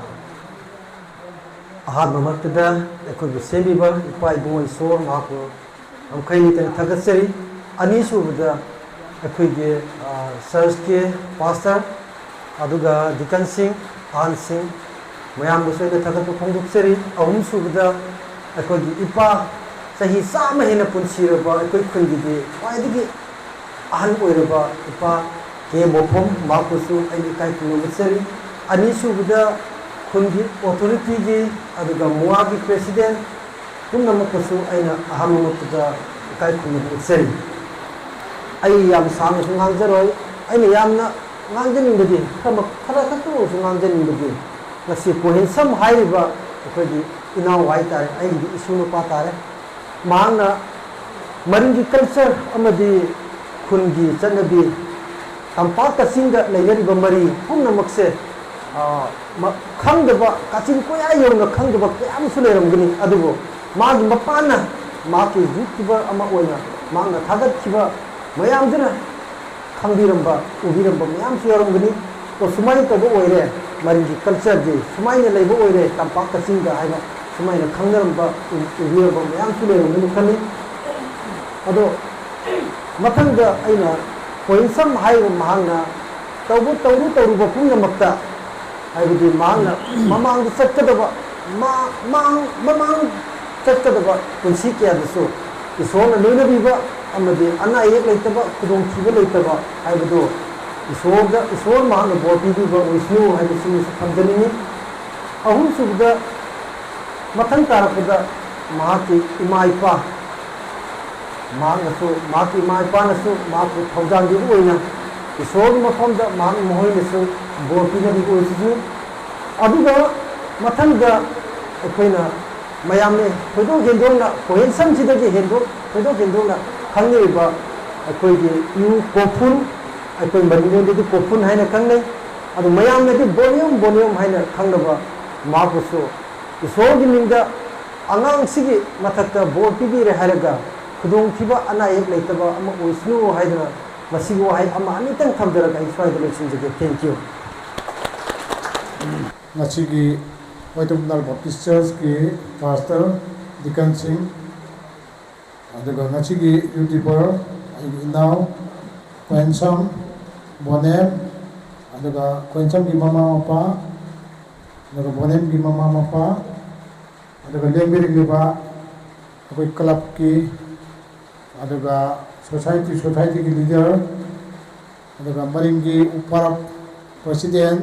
ꯑꯍꯥꯟꯕꯃꯛꯇꯗ ꯑꯩꯈꯣꯏꯒꯤ ꯁꯦꯝꯕꯤꯕ ꯏꯄꯥ ꯏꯕꯨꯡ ꯏꯁꯣꯔ ꯃꯍꯥꯛꯄꯨ ꯑꯃꯨꯛ ꯍꯟꯅ ꯊꯥꯒꯠꯆꯔꯤ꯫ ꯑꯅꯤꯁꯨꯕꯗ ꯑꯩꯈꯣꯏꯒꯤ, ꯑ, ꯆꯔꯆꯀꯤ ꯄꯥꯁꯇꯔ, ꯑꯗꯨꯒ ꯗꯤꯀꯟꯁꯤꯡ, ꯑꯍꯟꯁꯤꯡ ꯃꯌꯥꯝꯕꯨꯁꯨ ꯑꯩꯅ ꯊꯥꯒꯠꯄ ꯐꯣꯡꯗꯣꯛꯆꯔꯤ꯫ ꯑꯍꯨꯝꯁꯨꯕꯗ ꯑꯩꯈꯣꯏꯒꯤ ꯏꯄꯥ, ꯆꯍꯤ ꯆꯥꯝꯃ ꯍꯦꯟꯅ ꯄꯨꯟꯁꯤꯔꯕ ꯑꯩꯈꯣꯏ ꯈꯨꯟꯒꯤꯗꯤ ꯈ꯭ꯋꯥꯏꯗꯒꯤ ꯑꯍꯜ ꯑꯣꯏꯔꯕ ꯏꯄꯥ ꯀꯦ ꯃꯣꯐꯝ, ꯃꯍꯥꯛꯄꯨꯁꯨ ꯑꯩꯅ ꯏꯀꯥꯏ ꯈꯨꯝꯅꯕ ꯎꯠꯆꯔꯤ꯫ ꯑꯅꯤꯁꯨꯕꯗ ꯈꯨꯟꯒꯤ ꯑꯣꯊꯣꯔꯤꯇꯤꯒꯤ ꯑꯗꯨꯒ ꯃꯨꯋꯥꯒꯤ ꯄ꯭ꯔꯦꯁꯤꯗꯦꯟ ꯄꯨꯝꯅꯃꯛꯄꯨꯁꯨ ꯑꯩꯅ ꯑꯍꯥꯟꯕꯃꯛꯇꯗ ꯏꯀꯥꯏ ꯈꯨꯝꯅꯕ ꯎꯠꯆꯔꯤ꯫ ꯑꯩ ꯌꯥꯝ ꯁꯥꯡꯅꯁꯨ ꯉꯥꯡꯖꯔꯣꯏ꯫ ꯑꯩꯅ ꯌꯥꯝꯅ ꯉꯥꯡꯖꯅꯤꯡꯕꯗꯤ, ꯈꯔ ꯃ-, ꯈꯔ ꯈꯛꯇ ꯑꯣꯏꯔꯁꯨ ꯉꯥꯡꯖꯅꯤꯡꯕꯗꯤ, ꯉꯁꯤ ꯄꯣꯍꯦꯟꯁꯝ ꯍꯥꯏꯔꯤꯕ ꯑꯩꯈꯣꯏꯒꯤ ꯏꯅꯥꯎ ꯍꯥꯏꯇꯥꯔꯦ, ꯑꯩꯒꯤꯗꯤ ꯏꯁꯨ ꯅꯨꯄꯥ ꯇꯥꯔꯦ꯫ ꯃꯍꯥꯛꯅ ꯃꯔꯤꯡꯒꯤ ꯀꯜꯆꯔ ꯑꯃꯗꯤ ꯈꯨꯟꯒꯤ ꯆꯠꯅꯕꯤ, ꯇꯝꯄꯥꯛ ꯀꯛꯆꯤꯡꯗ ꯂꯩꯅꯔꯤꯕ ꯃꯔꯤ ꯄꯨꯝꯅꯃꯛꯁꯦ, ꯑ, ꯃ-, ꯈꯪꯗꯕ, ꯀꯥꯆꯤꯟ ꯀꯣꯌꯥ ꯌꯧꯅ ꯈꯪꯗꯕ ꯀꯌꯥ ꯑꯃꯁꯨ ꯂꯩꯔꯝꯒꯅꯤ꯫ ꯑꯗꯨꯕꯨ ꯃꯥꯒꯤ ꯃꯄꯥꯟꯅ, ꯃꯍꯥꯛꯀꯤ ꯌꯨꯇ꯭ꯌꯨꯕꯔ ꯑꯃ ꯑꯣꯏꯅ ꯃꯍꯥꯛꯅ ꯊꯥꯒꯠꯈꯤꯕ ꯃꯌꯥꯝꯗꯨꯅ ꯈꯪꯕꯤꯔꯝꯕ, ꯎꯕꯤꯔꯝꯕ ꯃꯌꯥꯝꯁꯨ ꯌꯥꯎꯔꯝꯒꯅꯤ꯫ ꯑꯣ, ꯁꯨꯃꯥꯏꯅ ꯇꯧꯕ ꯑꯣꯏꯔꯦ, ꯃꯔꯤꯒꯤ ꯀꯜꯆꯔꯗꯤ ꯁꯨꯃꯥꯏꯅ ꯂꯩꯕ ꯑꯣꯏꯔꯦ ꯇꯝꯄꯥꯛ ꯀꯛꯆꯤꯡꯗ ꯍꯥꯏꯅ ꯁꯨꯃꯥꯏꯅ ꯈꯪꯅꯔꯝꯕ, ꯎ-, ꯎꯕꯤꯔꯝꯕ ꯃꯌꯥꯝꯁꯨ ꯂꯩꯔꯝꯒꯅꯤ ꯈꯜꯂꯤ꯫ ꯑꯗꯣ ꯃꯊꯪꯗ ꯑꯩꯅ ꯈꯣꯏꯟꯁꯝ ꯍꯥꯏꯔꯤꯕ ꯃꯍꯥꯛꯅ ꯇꯧꯕ ꯇꯧꯔꯨ ꯇꯧꯔꯨꯕ ꯄꯨꯝꯅꯃꯛꯇ, ꯍꯥꯏꯕꯗꯤ ꯃꯍꯥꯛꯅ ꯃꯃꯥꯡꯗ ꯆꯠꯀꯗꯕ, ꯃꯥ- ꯃꯥꯡ- ꯃꯃꯥꯡ ꯆꯠꯀꯗꯕ ꯄꯨꯟꯁꯤ ꯀꯌꯥꯗꯁꯨ ꯏꯁꯣꯔꯅ ꯂꯣꯏꯅꯕꯤꯕ ꯑꯃꯗꯤ ꯑꯅꯥ ꯑꯌꯦꯛ ꯂꯩꯇꯕ, ꯈꯨꯗꯣꯡꯊꯤꯕ ꯂꯩꯇꯕ ꯍꯥꯏꯕꯗꯨ ꯏꯁꯣꯔꯗ, ꯏꯁꯣꯔ ꯃꯍꯥꯛꯅ ꯕꯣꯔ ꯄꯤꯕꯤꯕ ꯑꯣꯏꯁꯅꯨ ꯍꯥꯏꯕꯁꯤꯃꯁꯨ ꯊꯝꯖꯅꯤꯡꯏ꯫ ꯑꯍꯨꯝꯁꯨꯕꯗ, ꯃꯊꯪ ꯇꯥꯔꯛꯄꯗ ꯃꯍꯥꯛꯀꯤ ꯏꯃꯥ ꯏꯄꯥ, ꯃꯍꯥꯛꯅꯁꯨ, ꯃꯍꯥꯛꯀꯤ ꯏꯃꯥ ꯏꯄꯥꯅꯁꯨ ꯃꯍꯥꯛꯄꯨ ꯊꯧꯖꯥꯟꯕꯤꯕ ꯑꯣꯏꯅ ꯏꯁꯣꯔꯒꯤ ꯃꯐꯝꯗ ꯃꯍꯥꯛ, ꯃꯈꯣꯏꯅꯁꯨ ꯕꯣꯔ ꯄꯤꯅꯕꯤꯕ ꯑꯣꯏꯁꯅꯨ꯫ ꯑꯗꯨꯒ ꯃꯊꯪꯗ ꯑꯩꯈꯣꯏꯅ ꯃꯌꯥꯝꯅ ꯊꯣꯏꯗꯣꯛ ꯍꯦꯟꯗꯣꯛꯅ ꯈꯣꯍꯦꯟꯁꯝꯁꯤꯗꯒꯤ ꯍꯦꯟꯗꯣꯛ ꯊꯣꯏꯗꯣꯛ ꯍꯦꯟꯗꯣꯛꯅ ꯈꯪꯅꯔꯤꯕ ꯑꯩꯈꯣꯏꯒꯤ ꯏꯎ ꯀꯣꯐꯨꯟ, ꯑꯩꯈꯣꯏ ꯃꯔꯤꯡꯂꯣꯟꯗꯗꯤ ꯀꯣꯐꯨꯟ ꯍꯥꯏꯅ ꯈꯪꯅꯩ꯫ ꯑꯗꯨ ꯃꯌꯥꯝꯅꯗꯤ ꯕꯣꯅꯤꯌꯝ ꯕꯣꯅꯤꯌꯝ ꯍꯥꯏꯅ ꯈꯪꯅꯕ ꯃꯍꯥꯛꯄꯨꯁꯨ ꯏꯁꯣꯔꯒꯤ ꯃꯤꯡꯗ ꯑꯉꯥꯡꯁꯤꯒꯤ ꯃꯊꯛꯇ ꯕꯣꯔ ꯄꯤꯕꯤꯔꯦ ꯍꯥꯏꯔꯒ ꯈꯨꯗꯣꯡꯊꯤꯕ ꯑꯅꯥ ꯑꯌꯦꯛ ꯂꯩꯇꯕ ꯑꯃ ꯑꯣꯏꯁꯅꯨ ꯍꯥꯏꯗꯨꯅ ꯃꯁꯤꯒꯤ ꯋꯥꯍꯩ ꯑꯃ ꯑꯅꯤꯇꯪ ꯊꯝꯖꯔꯒ ꯑꯩ ꯁ꯭ꯋꯥꯏꯗ ꯂꯣꯏꯁꯤꯟꯖꯒꯦ꯫ Thank you꯫ ꯉꯁꯤꯒꯤ ꯋꯥꯏꯇꯨꯝꯅꯥꯜ ꯕꯥꯞꯇꯤꯁ ꯆꯔꯆꯀꯤ ꯄꯥꯁꯇꯔ, ꯗꯤꯀꯟꯁꯤꯡ, ꯑꯗꯨꯒ ꯉꯁꯤꯒꯤ ꯌꯨꯇ꯭ꯌꯨꯕꯔ ꯑꯩꯒꯤ ꯏꯅꯥꯎ ꯈꯣꯏꯟꯁꯝ ꯕꯣꯅꯦꯝ, ꯑꯗꯨꯒ ꯈꯣꯏꯟꯁꯝꯒꯤ ꯃꯃꯥ ꯃꯄꯥ, ꯑꯗꯨꯒ ꯕꯣꯅꯦꯝꯒꯤ ꯃꯃꯥ ꯃꯄꯥ, ꯑꯗꯨꯒ ꯂꯦꯡꯕꯤꯔꯛꯂꯤꯕ ꯑꯩꯈꯣꯏ ꯀ꯭ꯂꯕꯀꯤ, ꯑꯗꯨꯒ ꯁꯣꯁꯥꯏꯇꯤ, ꯁꯣꯁꯥꯏꯇꯤꯒꯤ ꯂꯤꯗꯔ, ꯑꯗꯨꯒ ꯃꯔꯤꯡꯒꯤ ꯎꯄꯥꯔꯞ ꯄ꯭ꯔꯁꯤꯗꯦꯟ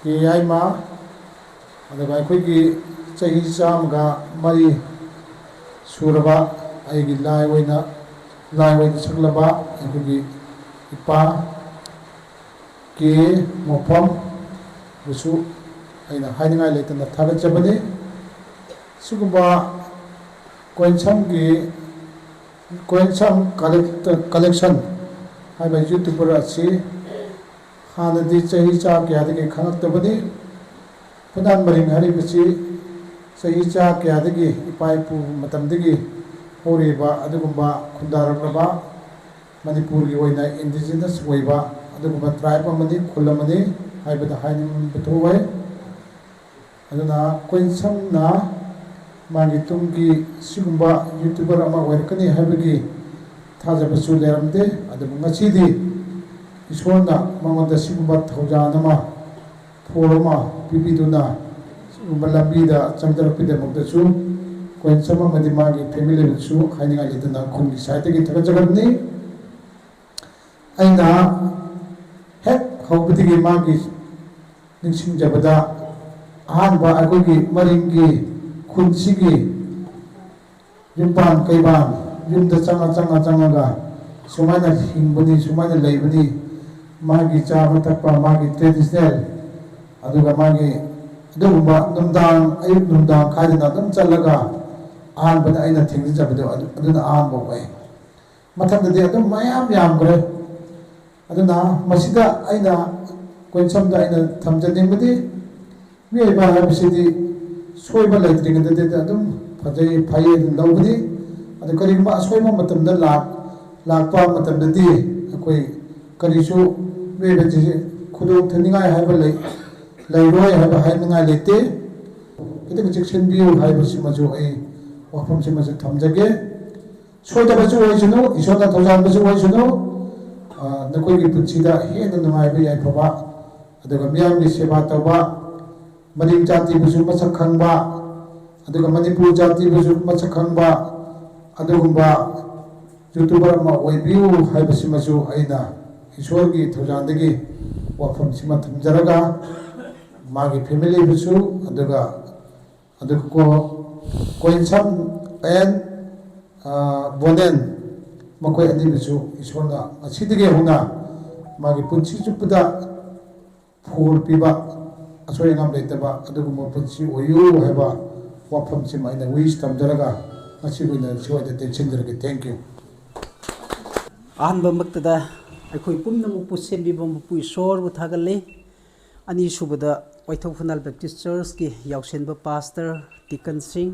ꯀꯦ ꯌꯥꯏꯃ, ꯑꯗꯨꯒ ꯑꯩꯈꯣꯏꯒꯤ ꯆꯍꯤ ꯆꯥꯝꯃꯒ ꯃꯔꯤ ꯁꯨꯔꯕ ꯑꯩꯒꯤ ꯂꯥꯏ ꯑꯣꯏꯅ, ꯂꯥꯏ ꯑꯣꯏꯅ ꯁꯛꯂꯕ ꯑꯩꯈꯣꯏꯒꯤ ꯏꯄꯥ ꯀꯦ ꯃꯣꯐꯝꯕꯨꯁꯨ ꯑꯩꯅ ꯍꯥꯏꯅꯤꯡꯉꯥꯏ ꯂꯩꯇꯅ ꯊꯥꯒꯠꯆꯕꯅꯤ꯫ ꯁꯤꯒꯨꯝꯕ ꯀꯣꯏꯟꯁꯝꯒꯤ, ꯀꯣꯏꯟꯁꯝ ꯀꯂꯦꯛ-, ꯀꯂꯦꯛꯁꯟ ꯍꯥꯏꯕ ꯌꯨꯇ꯭ꯌꯨꯕꯔ ꯑꯁꯤ ꯍꯥꯟꯅꯗꯤ ꯆꯍꯤ ꯆꯥ ꯀꯌꯥꯗꯒꯤ ꯈꯪꯉꯛꯇꯕꯅꯤ꯫ ꯐꯨꯅꯥꯟ ꯃꯔꯤꯡ ꯍꯥꯏꯔꯤꯕꯁꯤ ꯆꯍꯤ ꯆꯥ ꯀꯌꯥꯗꯒꯤ ꯏꯄꯥ ꯏꯄꯨ ꯃꯇꯝꯗꯒꯤ ꯍꯧꯔꯤꯕ ꯑꯗꯨꯒꯨꯝꯕ ꯈꯨꯟꯗꯥꯔꯛꯂꯕ ꯃꯅꯤꯄꯨꯔꯒꯤ ꯑꯣꯏꯅ ꯏꯟꯗꯤꯖꯤꯅꯁ ꯑꯣꯏꯕ ꯑꯗꯨꯒꯨꯝꯕ ꯇ꯭ꯔꯥꯏꯕ ꯑꯃꯅꯤ, ꯈꯨꯜ ꯑꯃꯅꯤ ꯍꯥꯏꯕꯗ ꯍꯥꯏꯅꯤꯡꯕ ꯊꯣꯛꯑꯣꯏ꯫ ꯑꯗꯨꯅ ꯀꯣꯏꯟꯁꯝꯅ ꯃꯥꯒꯤ ꯇꯨꯡꯒꯤ ꯁꯤꯒꯨꯝꯕ ꯌꯨꯇ꯭ꯌꯨꯕꯔ ꯑꯃ ꯑꯣꯏꯔꯛꯀꯅꯤ ꯍꯥꯏꯕꯒꯤ ꯊꯥꯖꯕꯁꯨ ꯂꯩꯔꯝꯗꯦ꯫ ꯑꯗꯨꯕꯨ ꯉꯁꯤꯗꯤ ꯏꯁꯣꯔꯅ ꯃꯉꯣꯟꯗ ꯁꯤꯒꯨꯝꯕ ꯊꯧꯖꯥꯜ ꯑꯃ, ꯐꯣꯔ ꯑꯃ ꯄꯤꯕꯤꯗꯨꯅ ꯁꯤꯒꯨꯝꯕ ꯂꯝꯕꯤꯗ ꯆꯪꯖꯔꯛꯄꯒꯤꯗꯃꯛꯇꯁꯨ ꯀꯣꯏꯟꯁꯝ ꯑꯃꯗꯤ ꯃꯥꯒꯤ ꯐꯦꯃꯤꯂꯤꯗꯁꯨ ꯍꯥꯏꯅꯤꯡꯉꯥꯏ ꯂꯩꯇꯅ ꯈꯨꯟꯒꯤ ꯁꯥꯏꯠꯇꯒꯤ ꯊꯥꯒꯠꯆꯒꯅꯤ꯫ ꯑꯩꯅ ꯍꯦꯛ ꯍꯧꯕꯗꯒꯤ ꯃꯥꯒꯤ ꯅꯤꯡꯁꯤꯡꯖꯕꯗ, ꯑꯍꯥꯟꯕ ꯑꯩꯈꯣꯏꯒꯤ ꯃꯔꯤꯡꯒꯤ ꯈꯨꯟꯁꯤꯒꯤ ꯌꯨꯝꯄꯥꯟ ꯀꯩꯕꯥꯟ, ꯌꯨꯝꯗ ꯆꯪꯉ ꯆꯪꯉ ꯆꯪꯉꯒ ꯁꯨꯃꯥꯏꯅ ꯍꯤꯡꯕꯅꯤ, ꯁꯨꯃꯥꯏꯅ ꯂꯩꯕꯅꯤ, ꯃꯥꯒꯤ ꯆꯥꯕ ꯊꯛꯄ, ꯃꯥꯒꯤ ꯇ꯭ꯔꯦꯗꯤꯁꯅꯦꯜ, ꯑꯗꯨꯒ ꯃꯥꯒꯤ ꯑꯗꯨꯒꯨꯝꯕ ꯅꯨꯡꯗꯥꯡ, ꯑꯌꯨꯛ ꯅꯨꯡꯗꯥꯡ ꯈꯥꯏꯗꯅ ꯑꯗꯨꯝ ꯆꯠꯂꯒ ꯑꯍꯥꯟꯕꯗ ꯑꯩꯅ ꯊꯦꯡꯅꯖꯕꯗꯣ ꯑꯗꯨ, ꯑꯗꯨꯅ ꯑꯍꯥꯟꯕ ꯑꯣꯏ꯫ ꯃꯊꯪꯗꯗꯤ ꯑꯗꯨꯝ ꯃꯌꯥꯝ ꯌꯥꯝꯈ꯭ꯔꯦ꯫ ꯑꯗꯨꯅ ꯃꯁꯤꯗ ꯑꯩꯅ ꯀꯣꯏꯟꯁꯝꯗ ꯑꯩꯅ ꯊꯝꯖꯅꯤꯡꯕꯗꯤ, ꯃꯤꯑꯣꯏꯕ ꯍꯥꯏꯕꯁꯤꯗꯤ ꯁꯣꯏꯕ ꯂꯩꯇ꯭ꯔꯤꯉꯩꯗꯗꯤ ꯑꯗꯨꯝ ꯐꯖꯩ, ꯐꯩ ꯑꯗꯨꯝ ꯂꯧꯒꯅꯤ꯫ ꯑꯗꯨ ꯀꯔꯤꯒꯨꯝꯕ ꯑꯁꯣꯏꯕ ꯃꯇꯝꯗ ꯂꯥꯛ-, ꯂꯥꯛꯄ ꯃꯇꯝꯗꯗꯤ ꯑꯩꯈꯣꯏ ꯀꯔꯤꯁꯨ ꯃꯤꯑꯣꯏꯕꯁꯤ ꯈꯨꯗꯣꯡ ꯊꯤꯅꯤꯡꯉꯥꯏ ꯍꯥꯏꯕ ꯂꯩ-, ꯂꯩꯔꯣꯏ ꯍꯥꯏꯕ ꯍꯥꯏꯅꯤꯡꯉꯥꯏ ꯂꯩꯇꯦ꯫ ꯈꯤꯇꯪ ꯆꯦꯛꯁꯤꯟꯕꯤꯌꯨ ꯍꯥꯏꯕꯁꯤꯃꯁꯨ ꯑꯩ ꯋꯥꯐꯝꯁꯤꯃꯁꯨ ꯊꯝꯖꯒꯦ꯫ ꯁꯣꯏꯗꯕꯁꯨ ꯑꯣꯏꯁꯅꯨ, ꯏꯁꯣꯔꯅ ꯊꯧꯖꯥꯟꯕꯁꯨ ꯑꯣꯏꯁꯅꯨ꯫ ꯑ, ꯅꯈꯣꯏꯒꯤ ꯄꯨꯟꯁꯤꯗ ꯍꯦꯟꯅ ꯅꯨꯡꯉꯥꯏꯕ, ꯌꯥꯏꯐꯕ, ꯑꯗꯨꯒ ꯃꯤꯌꯥꯝꯒꯤ ꯁꯦꯕꯥ ꯇꯧꯕ, ꯃꯔꯤꯡ ꯖꯥꯇꯤꯕꯨꯁꯨ ꯃꯁꯛ ꯈꯪꯕ, ꯑꯗꯨꯒ ꯃꯅꯤꯄꯨꯔ ꯖꯥꯇꯤꯕꯨꯁꯨ ꯃꯁꯛ ꯈꯪꯕ, ꯑꯗꯨꯒꯨꯝꯕ YouTuber ꯑꯃ ꯑꯣꯏꯕꯤꯌꯨ ꯍꯥꯏꯕꯁꯤꯃꯁꯨ ꯑꯩꯅ ꯏꯁꯣꯔꯒꯤ ꯊꯧꯖꯥꯟꯗꯒꯤ ꯋꯥꯐꯝꯁꯤꯃ ꯊꯝꯖꯔꯒ, ꯃꯥꯒꯤ family ꯕꯨꯁꯨ, ꯑꯗꯨꯒ, ꯑꯗꯨꯒ ꯀꯣ-, ꯀꯣꯏꯟꯁꯝ and, ꯑ, ꯕꯣꯅꯦꯟ, ꯃꯈꯣꯏ ꯑꯅꯤꯕꯨꯁꯨ ꯏꯁꯣꯔꯅ ꯉꯁꯤꯗꯒꯤ ꯍꯧꯅ ꯃꯥꯒꯤ ꯄꯨꯟꯁꯤ ꯆꯨꯞꯄꯗ ꯐꯣꯔ ꯄꯤꯕ, ꯑꯁꯣꯏ ꯑꯉꯥꯝ ꯂꯩꯇꯕ ꯑꯗꯨꯒꯨꯝꯕ ꯄꯨꯟꯁꯤ ꯑꯣꯏꯌꯨ ꯍꯥꯏꯕ ꯋꯥꯐꯝꯁꯤꯃ ꯑꯩꯅ wish ꯊꯝꯖꯔꯒ ꯉꯁꯤꯒꯤ ꯑꯣꯏꯅ ꯁ꯭ꯋꯥꯏꯗ ꯇꯦꯟꯁꯤꯟꯖꯔꯒꯦ꯫ Thank you꯫ ꯑꯍꯥꯟꯕꯃꯛꯇꯗ ꯑꯩꯈꯣꯏ ꯄꯨꯝꯅꯃꯛꯄꯨ ꯁꯦꯝꯕꯤꯕ ꯃꯄꯨ ꯏꯁꯣꯔꯕꯨ ꯊꯥꯒꯠꯂꯤ꯫ ꯑꯅꯤꯁꯨꯕꯗ ꯋꯥꯏꯊꯧ ꯐꯨꯅꯥꯜ Baptist Church ꯀꯤ ꯌꯥꯎꯁꯦꯟꯕ pastor, deacon ꯁꯤꯡ,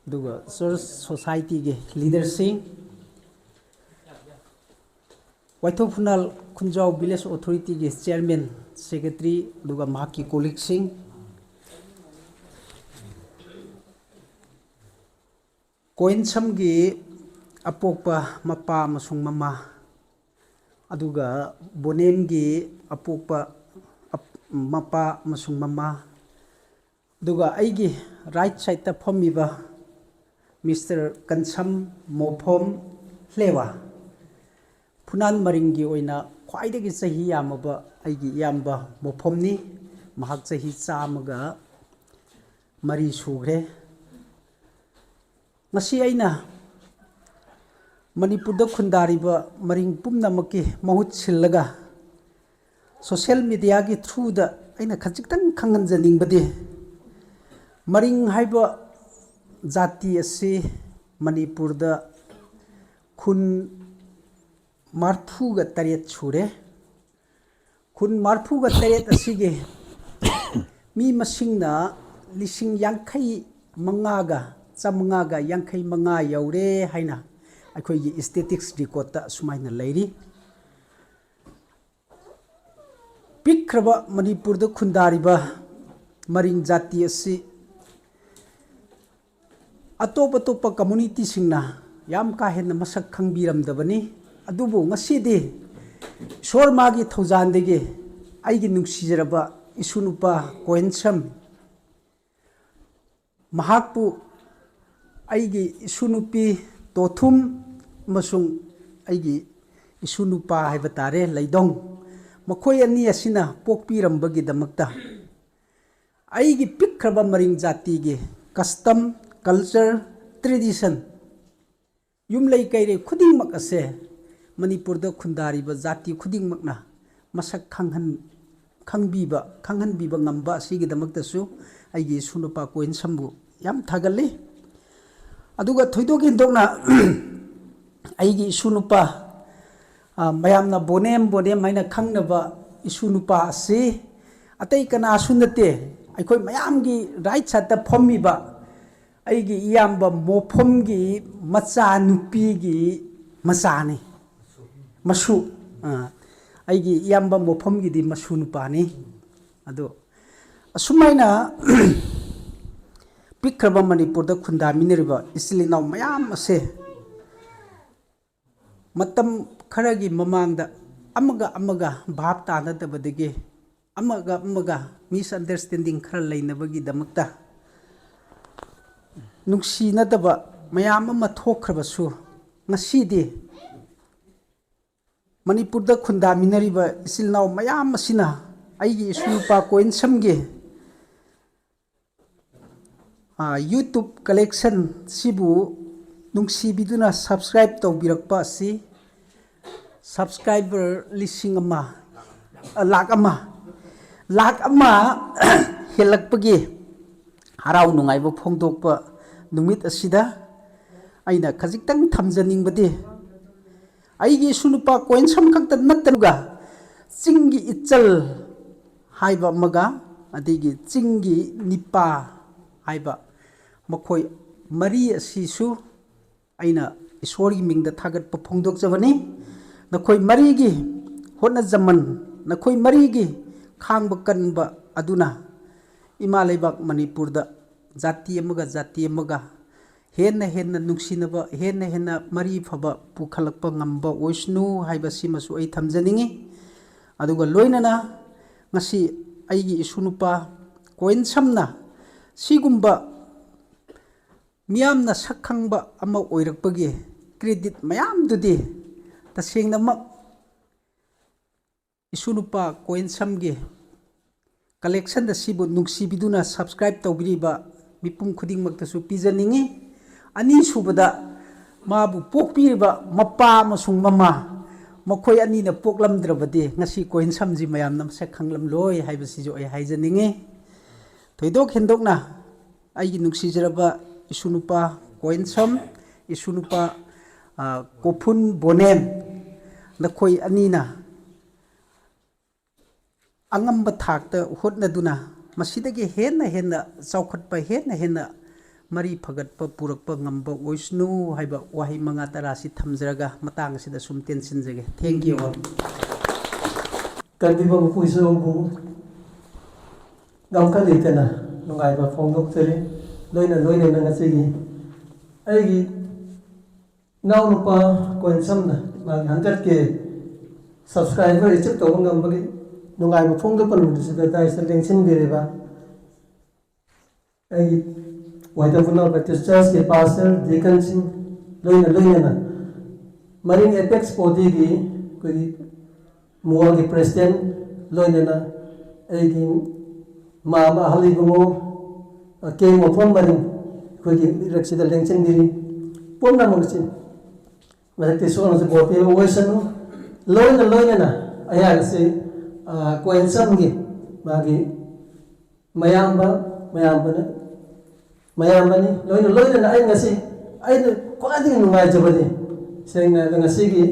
ꯑꯗꯨꯒ church society ꯒꯤ leader ꯁꯤꯡ, ꯋꯥꯏꯊꯧ ꯐꯨꯅꯥꯜ ꯈꯨꯟꯖꯥꯎ village authority ꯒꯤ chairman, secretary, ꯑꯗꯨꯒ ꯃꯍꯥꯛꯀꯤ colleague ꯁꯤꯡ, ꯀꯣꯏꯟꯁꯝꯒꯤ ꯑꯄꯣꯛꯄ ꯃꯄꯥ ꯑꯃꯁꯨꯡ ꯃꯃꯥ, ꯑꯗꯨꯒ ꯕꯣꯅꯦꯝꯒꯤ ꯑꯄꯣꯛꯄ ꯑꯞ-, ꯃꯄꯥ ꯑꯃꯁꯨꯡ ꯃꯃꯥ, ꯑꯗꯨꯒ ꯑꯩꯒꯤ right sideꯇ ꯐꯝꯃꯤꯕ ꯃꯤꯁꯇꯔ ꯀꯟꯁꯝ ꯃꯣꯐꯣꯝ ꯍ꯭ꯂꯦꯋꯥ, ꯐꯨꯅꯥꯟ ꯃꯔꯤꯡꯒꯤ ꯑꯣꯏꯅ ꯈ꯭ꯋꯥꯏꯗꯒꯤ ꯆꯍꯤ ꯌꯥꯝꯃꯕ ꯑꯩꯒꯤ ꯏꯌꯥꯝꯕ ꯃꯣꯐꯣꯝꯅꯤ꯫ ꯃꯍꯥꯛ ꯆꯍꯤ ꯆꯥꯝꯃꯒ ꯃꯔꯤ ꯁꯨꯈ꯭ꯔꯦ꯫ ꯉꯁꯤ ꯑꯩꯅ ꯃꯅꯤꯄꯨꯔꯗ ꯈꯨꯟꯗꯥꯔꯤꯕ ꯃꯔꯤꯡ ꯄꯨꯝꯅꯃꯛꯀꯤ ꯃꯍꯨꯠ ꯁꯤꯜꯂꯒ social mediaꯒꯤ throughꯗ ꯑꯩꯅ ꯈꯖꯤꯛꯇꯪ ꯈꯪꯍꯟꯖꯅꯤꯡꯕꯗꯤ, ꯃꯔꯤꯡ ꯍꯥꯏꯕ ꯖꯥꯇꯤ ꯑꯁꯤ ꯃꯅꯤꯄꯨꯔꯗ ꯈꯨꯟ ꯃꯔꯐꯨꯒ ꯇꯔꯦꯠ ꯁꯨꯔꯦ꯫ ꯈꯨꯟ ꯃꯔꯐꯨꯒ ꯇꯔꯦꯠ ꯑꯁꯤꯒꯤ ꯃꯤ ꯃꯁꯤꯡꯅ ꯂꯤꯁꯤꯡ ꯌꯥꯡꯈꯩ ꯃꯉꯥꯒ ꯆꯥꯃꯉꯥꯒ ꯌꯥꯡꯈꯩ ꯃꯉꯥ ꯌꯧꯔꯦ ꯍꯥꯏꯅ ꯑꯩꯈꯣꯏꯒꯤ statistics recordꯇ ꯑꯁꯨꯃꯥꯏꯅ ꯂꯩꯔꯤ꯫ ꯄꯤꯛꯈ꯭ꯔꯕ ꯃꯅꯤꯄꯨꯔꯗ ꯈꯨꯟꯗꯥꯔꯤꯕ ꯃꯔꯤꯡ ꯖꯥꯇꯤ ꯑꯁꯤ ꯑꯇꯣꯞ ꯑꯇꯣꯞꯄ communityꯁꯤꯡꯅ ꯌꯥꯝ ꯀꯥ ꯍꯦꯟꯅ ꯃꯁꯛ ꯈꯪꯕꯤꯔꯝꯗꯕꯅꯤ꯫ ꯑꯗꯨꯕꯨ ꯉꯁꯤꯗꯤ ꯏꯁꯣꯔ ꯃꯥꯒꯤ ꯊꯧꯖꯥꯟꯗꯒꯤ ꯑꯩꯒꯤ ꯅꯨꯡꯁꯤꯖꯔꯕ ꯏꯁꯨ ꯅꯨꯄꯥ ꯀꯣꯍꯦꯟꯁꯝ, ꯃꯍꯥꯛꯄꯨ ꯑꯩꯒꯤ ꯏꯁꯨ ꯅꯨꯄꯤ ꯇꯣꯊꯨꯝ ꯑꯃꯁꯨꯡ ꯑꯩꯒꯤ ꯏꯁꯨ ꯅꯨꯄꯥ ꯍꯥꯏꯕ ꯇꯥꯔꯦ, ꯂꯩꯗꯣꯡ, ꯃꯈꯣꯏ ꯑꯅꯤ ꯑꯁꯤꯅ ꯄꯣꯛꯄꯤꯔꯝꯕꯒꯤꯗꯃꯛꯇ ꯑꯩꯒꯤ ꯄꯤꯛꯈ꯭ꯔꯕ ꯃꯔꯤꯡ ꯖꯥꯇꯤꯒꯤ custom, culture, tradition, ꯌꯨꯝꯂꯩ ꯀꯩꯔꯩ ꯈꯨꯗꯤꯡꯃꯛ ꯑꯁꯦ ꯃꯅꯤꯄꯨꯔꯗ ꯈꯨꯟꯗꯥꯔꯤꯕ ꯖꯥꯇꯤ ꯈꯨꯗꯤꯡꯃꯛꯅ ꯃꯁꯛ ꯈꯪꯍꯟ-, ꯈꯪꯕꯤꯕ, ꯈꯪꯍꯟꯕꯤꯕ ꯉꯝꯕ ꯑꯁꯤꯒꯤꯗꯃꯛꯇꯁꯨ ꯑꯩꯒꯤ ꯏꯁꯨ ꯅꯨꯄꯥ ꯀꯣꯍꯦꯟꯁꯝꯕꯨ ꯌꯥꯝ ꯊꯥꯒꯠꯂꯤ꯫ ꯑꯗꯨꯒ ꯊꯣꯏꯗꯣꯛ ꯍꯦꯟꯗꯣꯛꯅ ꯑꯩꯒꯤ ꯏꯁꯨ ꯅꯨꯄꯥ, ꯑ, ꯃꯌꯥꯝꯅ ꯕꯣꯅꯦꯝ, ꯕꯣꯅꯦꯝ ꯍꯥꯏꯅ ꯈꯪꯅꯕ ꯏꯁꯨ ꯅꯨꯄꯥ ꯑꯁꯤ ꯑꯇꯩ ꯀꯅꯥꯁꯨ ꯅꯠꯇꯦ, ꯑꯩꯈꯣꯏ ꯃꯌꯥꯝꯒꯤ right sideꯇ ꯐꯝꯃꯤꯕ ꯑꯩꯒꯤ ꯏꯌꯥꯝꯕ ꯃꯣꯐꯝꯒꯤ ꯃꯆꯥꯅꯨꯄꯤꯒꯤ ꯃꯆꯥꯅꯤ꯫ ꯃꯁꯨ, ꯑ, ꯑꯩꯒꯤ ꯏꯌꯥꯝꯕ ꯃꯣꯐꯝꯒꯤꯗꯤ ꯃꯁꯨ ꯅꯨꯄꯥꯅꯤ꯫ ꯑꯗꯣ ꯑꯁꯨꯃꯥꯏꯅ ꯄꯤꯛꯈ꯭ꯔꯕ ꯃꯅꯤꯄꯨꯔꯗ ꯈꯨꯟꯗꯥꯃꯤꯟꯅꯔꯤꯕ ꯏꯆꯤꯜ ꯏꯅꯥꯎ ꯃꯌꯥꯝ ꯑꯁꯦ ꯃꯇꯝ ꯈꯔꯒꯤ ꯃꯃꯥꯡꯗ ꯑꯃꯒ ꯑꯃꯒ ꯚꯥꯞ ꯇꯥꯅꯗꯕꯗꯒꯤ, ꯑꯃꯒ ꯑꯃꯒ misunderstanding ꯈꯔ ꯂꯩꯅꯕꯒꯤꯗꯃꯛꯇ ꯅꯨꯡꯁꯤꯅꯗꯕ ꯃꯌꯥꯝ ꯑꯃ ꯊꯣꯛꯈ꯭ꯔꯕꯁꯨ, ꯉꯁꯤꯗꯤ ꯃꯅꯤꯄꯨꯔꯗ ꯈꯨꯟꯗꯥꯃꯤꯟꯅꯔꯤꯕ ꯏꯆꯤꯜ ꯏꯅꯥꯎ ꯃꯌꯥꯝ ꯑꯁꯤꯅ ꯑꯩꯒꯤ ꯏꯁꯨ ꯅꯨꯄꯥ ꯀꯣꯏꯟꯁꯝꯒꯤ, ꯑ, YouTube collection ꯁꯤꯕꯨ ꯅꯨꯡꯁꯤꯕꯤꯗꯨꯅ subscribe ꯇꯧꯕꯤꯔꯛꯄ ꯑꯁꯤ subscriber ꯂꯤꯁꯤꯡ ꯑꯃ, ꯑ, ꯂꯥꯈ ꯑꯃ, ꯂꯥꯈ ꯑꯃ ꯍꯦꯜꯂꯛꯄꯒꯤ ꯍꯔꯥꯎ ꯅꯨꯡꯉꯥꯏꯕ ꯐꯣꯡꯗꯣꯛꯄ ꯅꯨꯃꯤꯠ ꯑꯁꯤꯗ ꯑꯩꯅ ꯈꯖꯤꯛꯇꯪ ꯊꯝꯖꯅꯤꯡꯕꯗꯤ, ꯑꯩꯒꯤ ꯏꯁꯨ ꯅꯨꯄꯥ ꯀꯣꯏꯟꯁꯝ ꯈꯛꯇ ꯅꯠꯇꯅꯒ, ꯆꯤꯡꯒꯤ ꯏꯆꯜ ꯍꯥꯏꯕ ꯑꯃꯒ, ꯑꯗꯒꯤ ꯆꯤꯡꯒꯤ ꯅꯤꯄꯥ ꯍꯥꯏꯕ, ꯃꯈꯣꯏ ꯃꯔꯤ ꯑꯁꯤꯁꯨ ꯑꯩꯅ ꯏꯁꯣꯔꯒꯤ ꯃꯤꯡꯗ ꯊꯥꯒꯠꯄ ꯐꯣꯡꯗꯣꯛꯆꯕꯅꯤ꯫ ꯅꯈꯣꯏ ꯃꯔꯤꯒꯤ ꯍꯣꯠꯅꯖꯃꯟ, ꯅꯈꯣꯏ ꯃꯔꯤꯒꯤ ꯈꯥꯡꯕ ꯀꯟꯕ ꯑꯗꯨꯅ ꯏꯃꯥ ꯂꯩꯕꯥꯛ ꯃꯅꯤꯄꯨꯔꯗ ꯖꯥꯇꯤ ꯑꯃꯒ ꯖꯥꯇꯤ ꯑꯃꯒ ꯍꯦꯟꯅ ꯍꯦꯟꯅ ꯅꯨꯡꯁꯤꯅꯕ, ꯍꯦꯟꯅ ꯍꯦꯟꯅ ꯃꯔꯤ ꯐꯕ ꯄꯨꯈꯠꯂꯛꯄ ꯉꯝꯕ ꯑꯣꯏꯁꯅꯨ ꯍꯥꯏꯕꯁꯤꯃꯁꯨ ꯑꯩ ꯊꯝꯖꯅꯤꯡꯏ꯫ ꯑꯗꯨꯒ ꯂꯣꯏꯅꯅ ꯉꯁꯤ ꯑꯩꯒꯤ ꯏꯁꯨ ꯅꯨꯄꯥ ꯀꯣꯏꯟꯁꯝꯅ ꯁꯤꯒꯨꯝꯕ ꯃꯤꯌꯥꯝꯅ ꯁꯛ ꯈꯪꯕ ꯑꯃ ꯑꯣꯏꯔꯛꯄꯒꯤ credit ꯃꯌꯥꯝꯗꯨꯗꯤ ꯇꯁꯦꯡꯅꯃꯛ ꯏꯁꯨ ꯅꯨꯄꯥ ꯀꯣꯏꯟꯁꯝꯒꯤ collection ꯑꯁꯤꯕꯨ ꯅꯨꯡꯁꯤꯕꯤꯗꯨꯅ subscribe ꯇꯧꯕꯤꯔꯤꯕ ꯃꯤꯄꯨꯝ ꯈꯨꯗꯤꯡꯃꯛꯇꯁꯨ ꯄꯤꯖꯅꯤꯡꯏ꯫ ꯑꯅꯤꯁꯨꯕꯗ, ꯃꯥꯕꯨ ꯄꯣꯛꯄꯤꯔꯤꯕ ꯃꯄꯥ ꯑꯃꯁꯨꯡ ꯃꯃꯥ, ꯃꯈꯣꯏ ꯑꯅꯤꯅ ꯄꯣꯛꯂꯝꯗ꯭ꯔꯕꯗꯤ ꯉꯁꯤ ꯀꯣꯏꯟꯁꯝꯁꯤ ꯃꯌꯥꯝꯅ ꯃꯁꯛ ꯈꯪꯂꯝꯂꯣꯏ ꯍꯥꯏꯕꯁꯤꯁꯨ ꯑꯩ ꯍꯥꯏꯖꯅꯤꯡꯏ꯫ ꯊꯣꯏꯗꯣꯛ ꯍꯦꯟꯗꯣꯛꯅ ꯑꯩꯒꯤ ꯅꯨꯡꯁꯤꯖꯔꯕ ꯏꯁꯨ ꯅꯨꯄꯥ ꯀꯣꯏꯟꯁꯝ, ꯏꯁꯨ ꯅꯨꯄꯥ, ꯑ, ꯀꯣꯐꯨꯟ ꯕꯣꯅꯦꯟ, ꯅꯈꯣꯏ ꯑꯅꯤꯅ ꯑꯉꯝꯕ ꯊꯥꯛꯇ ꯍꯣꯠꯅꯗꯨꯅ ꯃꯁꯤꯗꯒꯤ ꯍꯦꯟꯅ ꯍꯦꯟꯅ ꯆꯥꯎꯈꯠꯄ, ꯍꯦꯟꯅ ꯍꯦꯟꯅ ꯃꯔꯤ ꯐꯒꯠꯄ ꯄꯨꯔꯛꯄ ꯉꯝꯕ ꯑꯣꯏꯁꯅꯨ ꯍꯥꯏꯕ ꯋꯥꯍꯩ ꯃꯉꯥ ꯇꯔꯥꯁꯤ ꯊꯝꯖꯔꯒ ꯃꯇꯥꯡ ꯑꯁꯤꯗ ꯁꯨꯝ ꯇꯦꯟꯁꯤꯟꯖꯒꯦ꯫ Thank you all. ꯀꯟꯕꯤꯕ ꯃꯄꯨ ꯏꯁꯣꯔꯕꯨ ꯉꯝꯈꯩ ꯂꯩꯇꯅ ꯅꯨꯡꯉꯥꯏꯕ ꯐꯣꯡꯗꯣꯛꯆꯔꯤ꯫ ꯂꯣꯏꯅ ꯂꯣꯏꯅꯅ ꯉꯁꯤꯒꯤ ꯑꯩꯒꯤ ꯏꯅꯥꯎꯅꯨꯄꯥ ꯀꯣꯏꯟꯁꯝꯅ ꯃꯥꯒꯤ ꯍꯟꯗ꯭ꯔꯦꯠ ꯀꯦ ꯁꯕꯁꯀ꯭ꯔꯥꯏꯕꯔ ꯑꯦꯆꯤꯞ ꯇꯧꯕ ꯉꯝꯕꯒꯤ ꯅꯨꯡꯉꯥꯏꯕ ꯐꯣꯡꯗꯣꯛꯄ ꯅꯨꯃꯤꯠꯁꯤꯗ ꯗꯥꯏꯁꯇ ꯂꯦꯡꯁꯤꯟꯕꯤꯔꯤꯕ ꯑꯩꯒꯤ ꯋꯥꯏꯇꯕꯨꯅ ꯕꯦꯞꯇꯤꯁ ꯆꯔꯆꯀꯤ ꯄꯥꯁꯇꯔ, ꯗꯤꯀꯟꯁꯤꯡ, ꯂꯣꯏꯅ ꯂꯣꯏꯅꯅ ꯃꯔꯤꯡ ꯑꯦꯄꯦꯛꯁ ꯕꯣꯗꯤꯒꯤ ꯑꯩꯈꯣꯏꯒꯤ ꯃꯣꯜꯒꯤ ꯄ꯭ꯔꯦꯁꯤꯗꯦꯟ, ꯂꯣꯏꯅꯅ ꯑꯩꯒꯤ ꯃꯥꯃ ꯑꯍꯜ ꯏꯕꯨꯡꯉꯣ, ꯑ, ꯀꯦ ꯃꯣꯐꯝ ꯃꯔꯤꯡ ꯑꯩꯈꯣꯏꯒꯤ ꯏꯔꯛꯁꯤꯗ ꯂꯦꯡꯁꯤꯟꯕꯤꯔꯤ꯫ ꯄꯨꯝꯅꯃꯛ ꯑꯁꯤ ꯃꯊꯛꯇ ꯏꯁꯣꯔꯅꯁꯨ ꯕꯣꯔ ꯄꯤꯕ ꯑꯣꯏꯁꯅꯨ꯫ ꯂꯣꯏꯅ ꯂꯣꯏꯅꯅ ꯑꯩꯍꯥꯛ ꯑꯁꯤ, ꯑ, ꯀꯣꯏꯟꯁꯝꯒꯤ ꯃꯥꯒꯤ ꯃꯌꯥꯝꯕ, ꯃꯌꯥꯝꯕꯅ, ꯃꯌꯥꯝꯕꯅꯤ꯫ ꯂꯣꯏꯅ ꯂꯣꯏꯅꯅ ꯑꯩ ꯉꯁꯤ, ꯑꯩꯅ ꯈ꯭ꯋꯥꯏꯗꯒꯤ ꯅꯨꯡꯉꯥꯏꯖꯕꯗꯤ, ꯁꯦꯡꯅ ꯍꯥꯏꯔꯕꯗ, ꯉꯁꯤꯒꯤ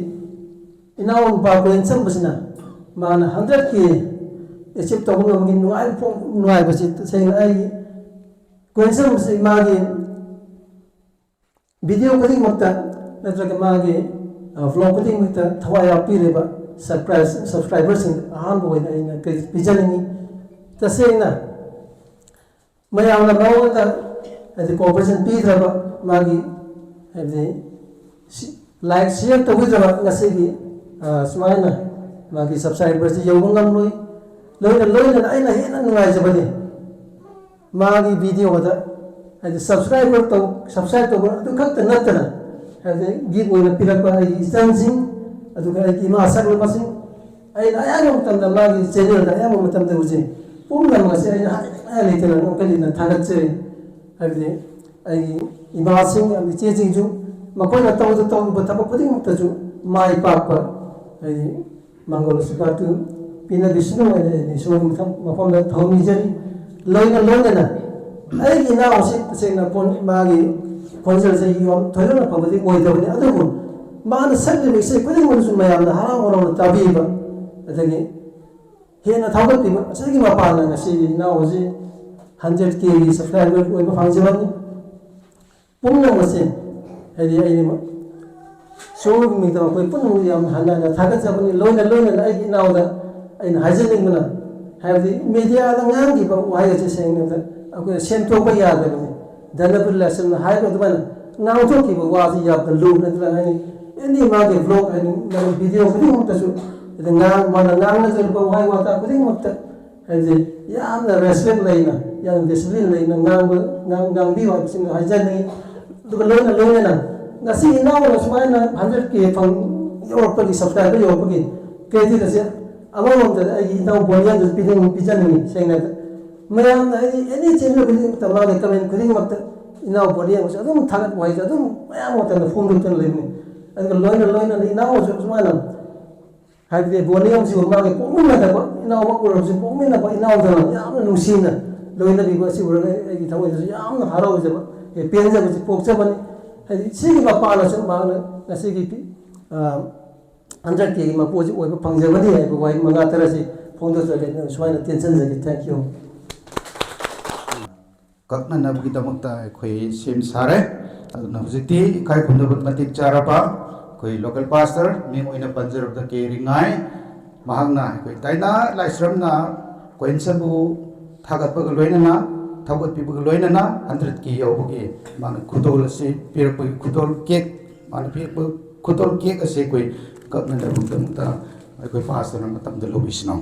ꯏꯅꯥꯎꯅꯨꯄꯥ ꯀꯣꯏꯟꯁꯝꯕꯁꯤꯅ ꯃꯥꯅ ꯍꯟꯗ꯭ꯔꯦꯠ ꯀꯦ ꯑꯦꯆꯤꯞ ꯇꯧꯕ ꯉꯝꯕꯒꯤ ꯅꯨꯡꯉꯥꯏꯕ ꯐꯣꯡ-, ꯅꯨꯡꯉꯥꯏꯕꯁꯤ ꯇꯁꯦꯡꯅ ꯑꯩ ꯀꯣꯏꯟꯁꯝꯕꯁꯤ ꯃꯥꯒꯤ ꯚꯤꯗꯤꯑꯣ ꯈꯨꯗꯤꯡꯃꯛꯇ ꯅꯠꯇ꯭ꯔꯒ ꯃꯥꯒꯤ, ꯑ, ꯚ꯭ꯂꯣꯒ ꯈꯨꯗꯤꯡꯃꯛꯇ ꯊꯋꯥꯏ ꯌꯥꯎꯕꯤꯔꯤꯕ ꯁꯕꯁꯀ꯭ꯔꯥꯏꯕ-, ꯁꯕꯁꯀ꯭ꯔꯥꯏꯕꯔꯁꯤꯡ ꯑꯍꯥꯟꯕ ꯑꯣꯏꯅ ꯑꯩꯅ ꯀꯔꯤ ꯄꯤꯖꯅꯤꯡꯉꯤ? ꯇꯁꯦꯡꯅ ꯃꯌꯥꯝꯅ ꯃꯉꯣꯟꯗ, ꯍꯥꯏꯗꯤ, ꯀꯣꯑꯣꯄꯔꯦꯁꯟ ꯄꯤꯗ꯭ꯔꯕ, ꯃꯥꯒꯤ, ꯍꯥꯏꯕꯗꯤ, ꯁꯤ-, ꯂꯥꯏꯛ ꯁꯤꯌꯔ ꯇꯧꯕꯤꯗ꯭ꯔꯕ ꯉꯁꯤꯒꯤ, ꯑ, ꯁꯨꯃꯥꯏꯅ ꯃꯥꯒꯤ ꯁꯕꯁꯀ꯭ꯔꯥꯏꯕꯔꯁꯤ ꯌꯧꯕ ꯉꯝꯂꯣꯏ꯫ ꯂꯣꯏꯅ ꯂꯣꯏꯅꯅ ꯑꯩꯅ ꯍꯦꯟꯅ ꯅꯨꯡꯉꯥꯏꯖꯕꯗꯤ ꯃꯥꯒꯤ ꯚꯤꯗꯤꯑꯣꯗ, ꯍꯥꯏꯗꯤ, ꯁꯕꯁꯀ꯭ꯔꯥꯏꯕꯔ ꯇꯧ-, ꯁꯕꯁꯀ꯭ꯔꯥꯏꯕ ꯇꯧꯕ ꯑꯗꯨ ꯈꯛꯇ ꯅꯠꯇꯅ, ꯍꯥꯏꯗꯤ, ꯒꯤꯐ ꯑꯣꯏꯅ ꯄꯤꯔꯛꯄ ꯑꯩꯒꯤ ꯏꯆꯟꯁꯤꯡ, ꯑꯗꯨꯒ ꯑꯩꯒꯤ ꯏꯃꯥ ꯁꯛꯂꯨꯕꯁꯤꯡ, ꯑꯩꯅ ꯑꯌꯥꯝꯕ ꯃꯇꯝꯗ ꯃꯥꯒꯤ ꯆꯦꯅꯦꯜꯗ ꯑꯌꯥꯝꯕ ꯃꯇꯝꯗ ꯎꯖꯩ꯫ ꯄꯨꯝꯅꯃꯛ ꯑꯁꯤ ꯑꯩꯅ ꯍꯥꯏꯅꯤꯡꯉꯥꯏ ꯂꯩꯇꯅ ꯀꯔꯤꯅ ꯊꯥꯒꯠꯆꯔꯤ꯫ ꯍꯥꯏꯕꯗꯤ ꯑꯩꯒꯤ ꯏꯃꯥꯁꯤꯡ ꯑꯃꯗꯤ ꯏꯆꯦꯁꯤꯡꯁꯨ ꯃꯈꯣꯏꯅ ꯇꯧꯔꯨ-, ꯇꯧꯔꯨꯕ ꯊꯕꯛ ꯈꯨꯗꯤꯡꯃꯛꯇꯁꯨ ꯃꯥꯏ ꯄꯥꯛꯄ, ꯍꯥꯏꯗꯤ ꯃꯪꯒꯣꯜ ꯑꯁꯤꯔꯕꯥꯗꯇꯨ ꯄꯤꯅꯕꯤꯁꯅꯨ ꯍꯥꯏꯅ ꯑꯩꯅ ꯏꯁꯣꯔꯒꯤ ꯃꯊꯪ ꯃꯐꯝꯗ ꯊꯧꯔꯝ ꯅꯤꯖꯔꯤ꯫ ꯂꯣꯏꯅ ꯂꯣꯏꯅꯅ ꯑꯩꯒꯤ ꯏꯅꯥꯎ ꯑꯁꯤ ꯇꯁꯦꯡꯅ ꯄꯣꯟ-, ꯃꯥꯒꯤ ꯈꯣꯟꯖꯦꯜꯁꯦ ꯌꯥꯝ ꯊꯣꯏꯗꯣꯛꯅ ꯐꯕꯗꯤ ꯑꯣꯏꯗꯕꯅꯤ, ꯑꯗꯨꯕꯨ ꯃꯥꯅ ꯁꯛꯂꯤꯕ ꯏꯁꯩ ꯈꯨꯗꯤꯡꯃꯛꯁꯨ ꯃꯌꯥꯝꯅ ꯍꯔꯥꯎ ꯍꯔꯥꯎꯅ ꯇꯥꯕꯤꯕ, ꯑꯗꯒꯤ ꯍꯦꯟꯅ ꯊꯧꯒꯠꯄꯤꯕ ꯑꯁꯤꯒꯤ ꯃꯄꯥꯟꯅ ꯉꯁꯤ ꯏꯅꯥꯎ ꯍꯧꯖꯤꯛ ꯍꯟꯗ꯭ꯔꯦꯠ ꯀꯦꯒꯤ ꯁꯕꯁꯀ꯭ꯔꯥꯏꯕꯔ ꯑꯣꯏꯕ ꯐꯪꯖꯕꯅꯤ꯫ ꯄꯨꯝꯅꯃꯛꯁꯦ, ꯍꯥꯏꯗꯤ, ꯑꯩꯅ ꯁꯣꯝꯒꯤ ꯃꯤꯡꯗ ꯑꯩꯈꯣꯏ ꯄꯨꯝꯅꯃꯛ ꯌꯥꯝ ꯍꯟꯅ ꯍꯟꯅ ꯊꯥꯒꯠꯆꯕꯅꯤ꯫ ꯂꯣꯏꯅ ꯂꯣꯏꯅꯅ ꯑꯩꯒꯤ ꯏꯅꯥꯎꯗ ꯑꯩꯅ ꯍꯥꯏꯖꯅꯤꯡꯕꯅ, ꯍꯥꯏꯕꯗꯤ, ꯃꯦꯗꯤꯌꯥꯗ ꯉꯥꯡꯈꯤꯕ ꯋꯥꯍꯩ ꯑꯁꯤ ꯁꯦꯡꯅ ꯑꯩꯈꯣꯏꯅ ꯁꯦꯝꯗꯣꯛꯄ ꯌꯥꯗꯕꯅꯤ꯫ ꯙꯅꯄꯨꯔ ꯂꯥꯏꯁ꯭ꯔꯝꯅ ꯍꯥꯏꯕ ꯑꯗꯨꯃꯥꯏꯅ ꯉꯥꯡꯊꯣꯛꯈꯤꯕ ꯋꯥꯁꯤ ꯌꯥꯝꯅ ꯂꯨꯕꯅ ꯑꯗꯨꯅ ꯍꯥꯏꯅꯤ꯫ ꯑꯦꯅꯤ ꯃꯥꯒꯤ ꯕ꯭ꯂꯣꯛ ꯍꯥꯏꯅꯤ, ꯃꯥꯒꯤ ꯚꯤꯗꯤꯑꯣ ꯈꯨꯗꯤꯡꯃꯛꯇꯁꯨ, ꯑꯗ ꯉꯥꯡ ꯃꯥꯅ ꯉꯥꯡꯅꯖꯔꯤꯕ ꯋꯥꯍꯩ ꯋꯥꯇꯥ ꯈꯨꯗꯤꯡꯃꯛꯇ ꯍꯥꯏꯕꯗꯤ ꯌꯥꯝꯅ ꯔꯦꯁꯄꯦꯛ ꯂꯩꯅ, ꯌꯥꯝꯅ ꯗꯤꯁꯤꯄ꯭ꯂꯤꯟ ꯂꯩꯅ ꯉꯥꯡꯕ ꯉꯥꯡ- ꯉꯥꯡꯕꯤꯌꯨ ꯍꯥꯏꯕꯁꯤꯃ ꯍꯥꯏꯖꯅꯤꯡꯉꯤ꯫ ꯑꯗꯨꯒ ꯂꯣꯏꯅ ꯂꯣꯏꯅꯅ ꯉꯁꯤ ꯏꯅꯥꯎꯅ ꯁꯨꯃꯥꯏꯅ ꯍꯟꯗ꯭ꯔꯦꯠ ꯀꯦ ꯐꯪ ꯌꯧꯔꯛꯄꯒꯤ, ꯁꯕꯁꯀ꯭ꯔꯥꯏꯕꯔ ꯌꯧꯔꯛꯄꯒꯤ ꯀ꯭ꯔꯦꯗꯤꯠ ꯑꯁꯦ ꯑꯃꯔꯣꯝꯗ ꯑꯩꯒꯤ ꯏꯅꯥꯎ ꯕꯣꯅꯤꯌꯥꯗꯁꯨ ꯄꯤꯅꯤꯡ ꯄꯤꯖꯅꯤꯡꯉꯤ꯫ ꯁꯦꯡꯅ ꯍꯥꯏꯗ ꯃꯌꯥꯝꯅ ꯑꯩꯒꯤ ꯑꯦꯅꯤ ꯆꯦꯟꯕ ꯈꯨꯗꯤꯡꯃꯛꯇ ꯃꯥꯒꯤ ꯀꯃꯦꯟ ꯈꯨꯗꯤꯡꯃꯛꯇ ꯏꯅꯥꯎ ꯕꯣꯅꯤꯌꯥꯕꯨꯁꯨ ꯑꯗꯨꯝ ꯊꯥꯒꯠꯄ ꯍꯥꯏꯁꯦ ꯑꯗꯨꯝ ꯃꯌꯥꯝ ꯃꯇꯝꯗ ꯐꯣꯡꯗꯣꯛꯇꯨꯅ ꯂꯩꯕꯅꯤ꯫ ꯑꯗꯨꯒ ꯂꯣꯏꯅ ꯂꯣꯏꯅꯅ ꯏꯅꯥꯎꯁꯨ ꯁꯨꯃꯥꯏꯅ ꯍꯥꯏꯕꯗꯤ ꯕꯣꯅꯤꯌꯥꯕꯨꯁꯨ ꯃꯥꯒꯤ ꯄꯣꯛꯃꯤꯟꯅꯗꯕ ꯏꯅꯥꯎꯃꯛ ꯑꯣꯏꯔꯕꯁꯨ ꯄꯣꯛꯃꯤꯟꯅꯕ ꯏꯅꯥꯎꯗꯧꯅ ꯌꯥꯝꯅ ꯅꯨꯡꯁꯤꯅ ꯂꯣꯏꯅꯕꯤꯕ ꯑꯁꯤ ꯎꯔꯒ ꯑꯩꯒꯤ ꯊꯃꯣꯏꯗꯁꯨ ꯌꯥꯝꯅ ꯍꯔꯥꯎꯖꯕ, ꯑꯦ, ꯄꯦꯟꯖꯕꯁꯤ ꯄꯣꯛꯆꯕꯅꯤ꯫ ꯍꯥꯏꯗꯤ ꯁꯤꯒꯤ ꯃꯄꯥꯅꯁꯨ ꯃꯍꯥꯛꯅ ꯉꯁꯤꯒꯤ ꯄꯤ- ꯑ, ꯍꯟꯗꯛꯀꯤ ꯃꯄꯨ ꯑꯁꯤ ꯑꯣꯏꯕ ꯐꯪꯖꯕꯅꯤ ꯍꯥꯏꯕ ꯋꯥꯍꯩ ꯃꯉꯥ ꯇꯔꯥꯁꯤ ꯐꯣꯡꯗꯣꯛꯆꯒꯦ꯫ ꯁꯨꯃꯥꯏꯅ ꯇꯦꯟꯁꯤꯟꯖꯒꯦ꯫ Thank you꯫ ꯀꯛꯅꯅꯕꯒꯤꯗꯃꯛꯇ ꯑꯩꯈꯣꯏ ꯁꯦꯝ ꯁꯥꯔꯦ꯫ ꯑꯗꯨꯅ ꯍꯧꯖꯤꯛꯇꯤ ꯏꯀꯥꯏ ꯈꯨꯝꯅꯕ ꯃꯇꯤꯛ ꯆꯥꯔꯕ ꯑꯩꯈꯣꯏ ꯂꯣꯀꯦꯜ ꯄꯥꯁꯇꯔ, ꯃꯤꯡ ꯑꯣꯏꯅ ꯄꯟꯖꯔꯕꯗ ꯀꯦ ꯔꯤꯉꯥꯏ, ꯃꯍꯥꯛꯅ ꯑꯩꯈꯣꯏ ꯗꯥꯏꯅꯥ ꯂꯥꯏꯁ꯭ꯔꯝꯅ ꯀꯣꯏꯟꯁꯟꯕꯨ ꯊꯥꯒꯠꯄꯒ ꯂꯣꯏꯅꯅ, ꯊꯧꯒꯠꯄꯤꯕꯒ ꯂꯣꯏꯅꯅ ꯍꯟꯗ꯭ꯔꯦꯠꯀꯤ ꯌꯧꯕꯒꯤ ꯃꯥꯅ ꯈꯨꯗꯣꯜ ꯑꯁꯤ ꯄꯤꯔꯛꯄꯒꯤ ꯈꯨꯗꯣꯜ ꯀꯦꯛ, ꯃꯥꯅ ꯄꯤꯔꯛꯄ ꯈꯨꯗꯣꯜ ꯀꯦꯛ ꯑꯁꯤ ꯑꯩꯈꯣꯏ ꯀꯛꯅꯅꯕꯒꯤꯗꯃꯛꯇ ꯑꯩꯈꯣꯏ ꯄꯥꯁꯇꯔꯅ ꯃꯇꯝꯗ ꯂꯧꯕꯤꯁꯅꯨ꯫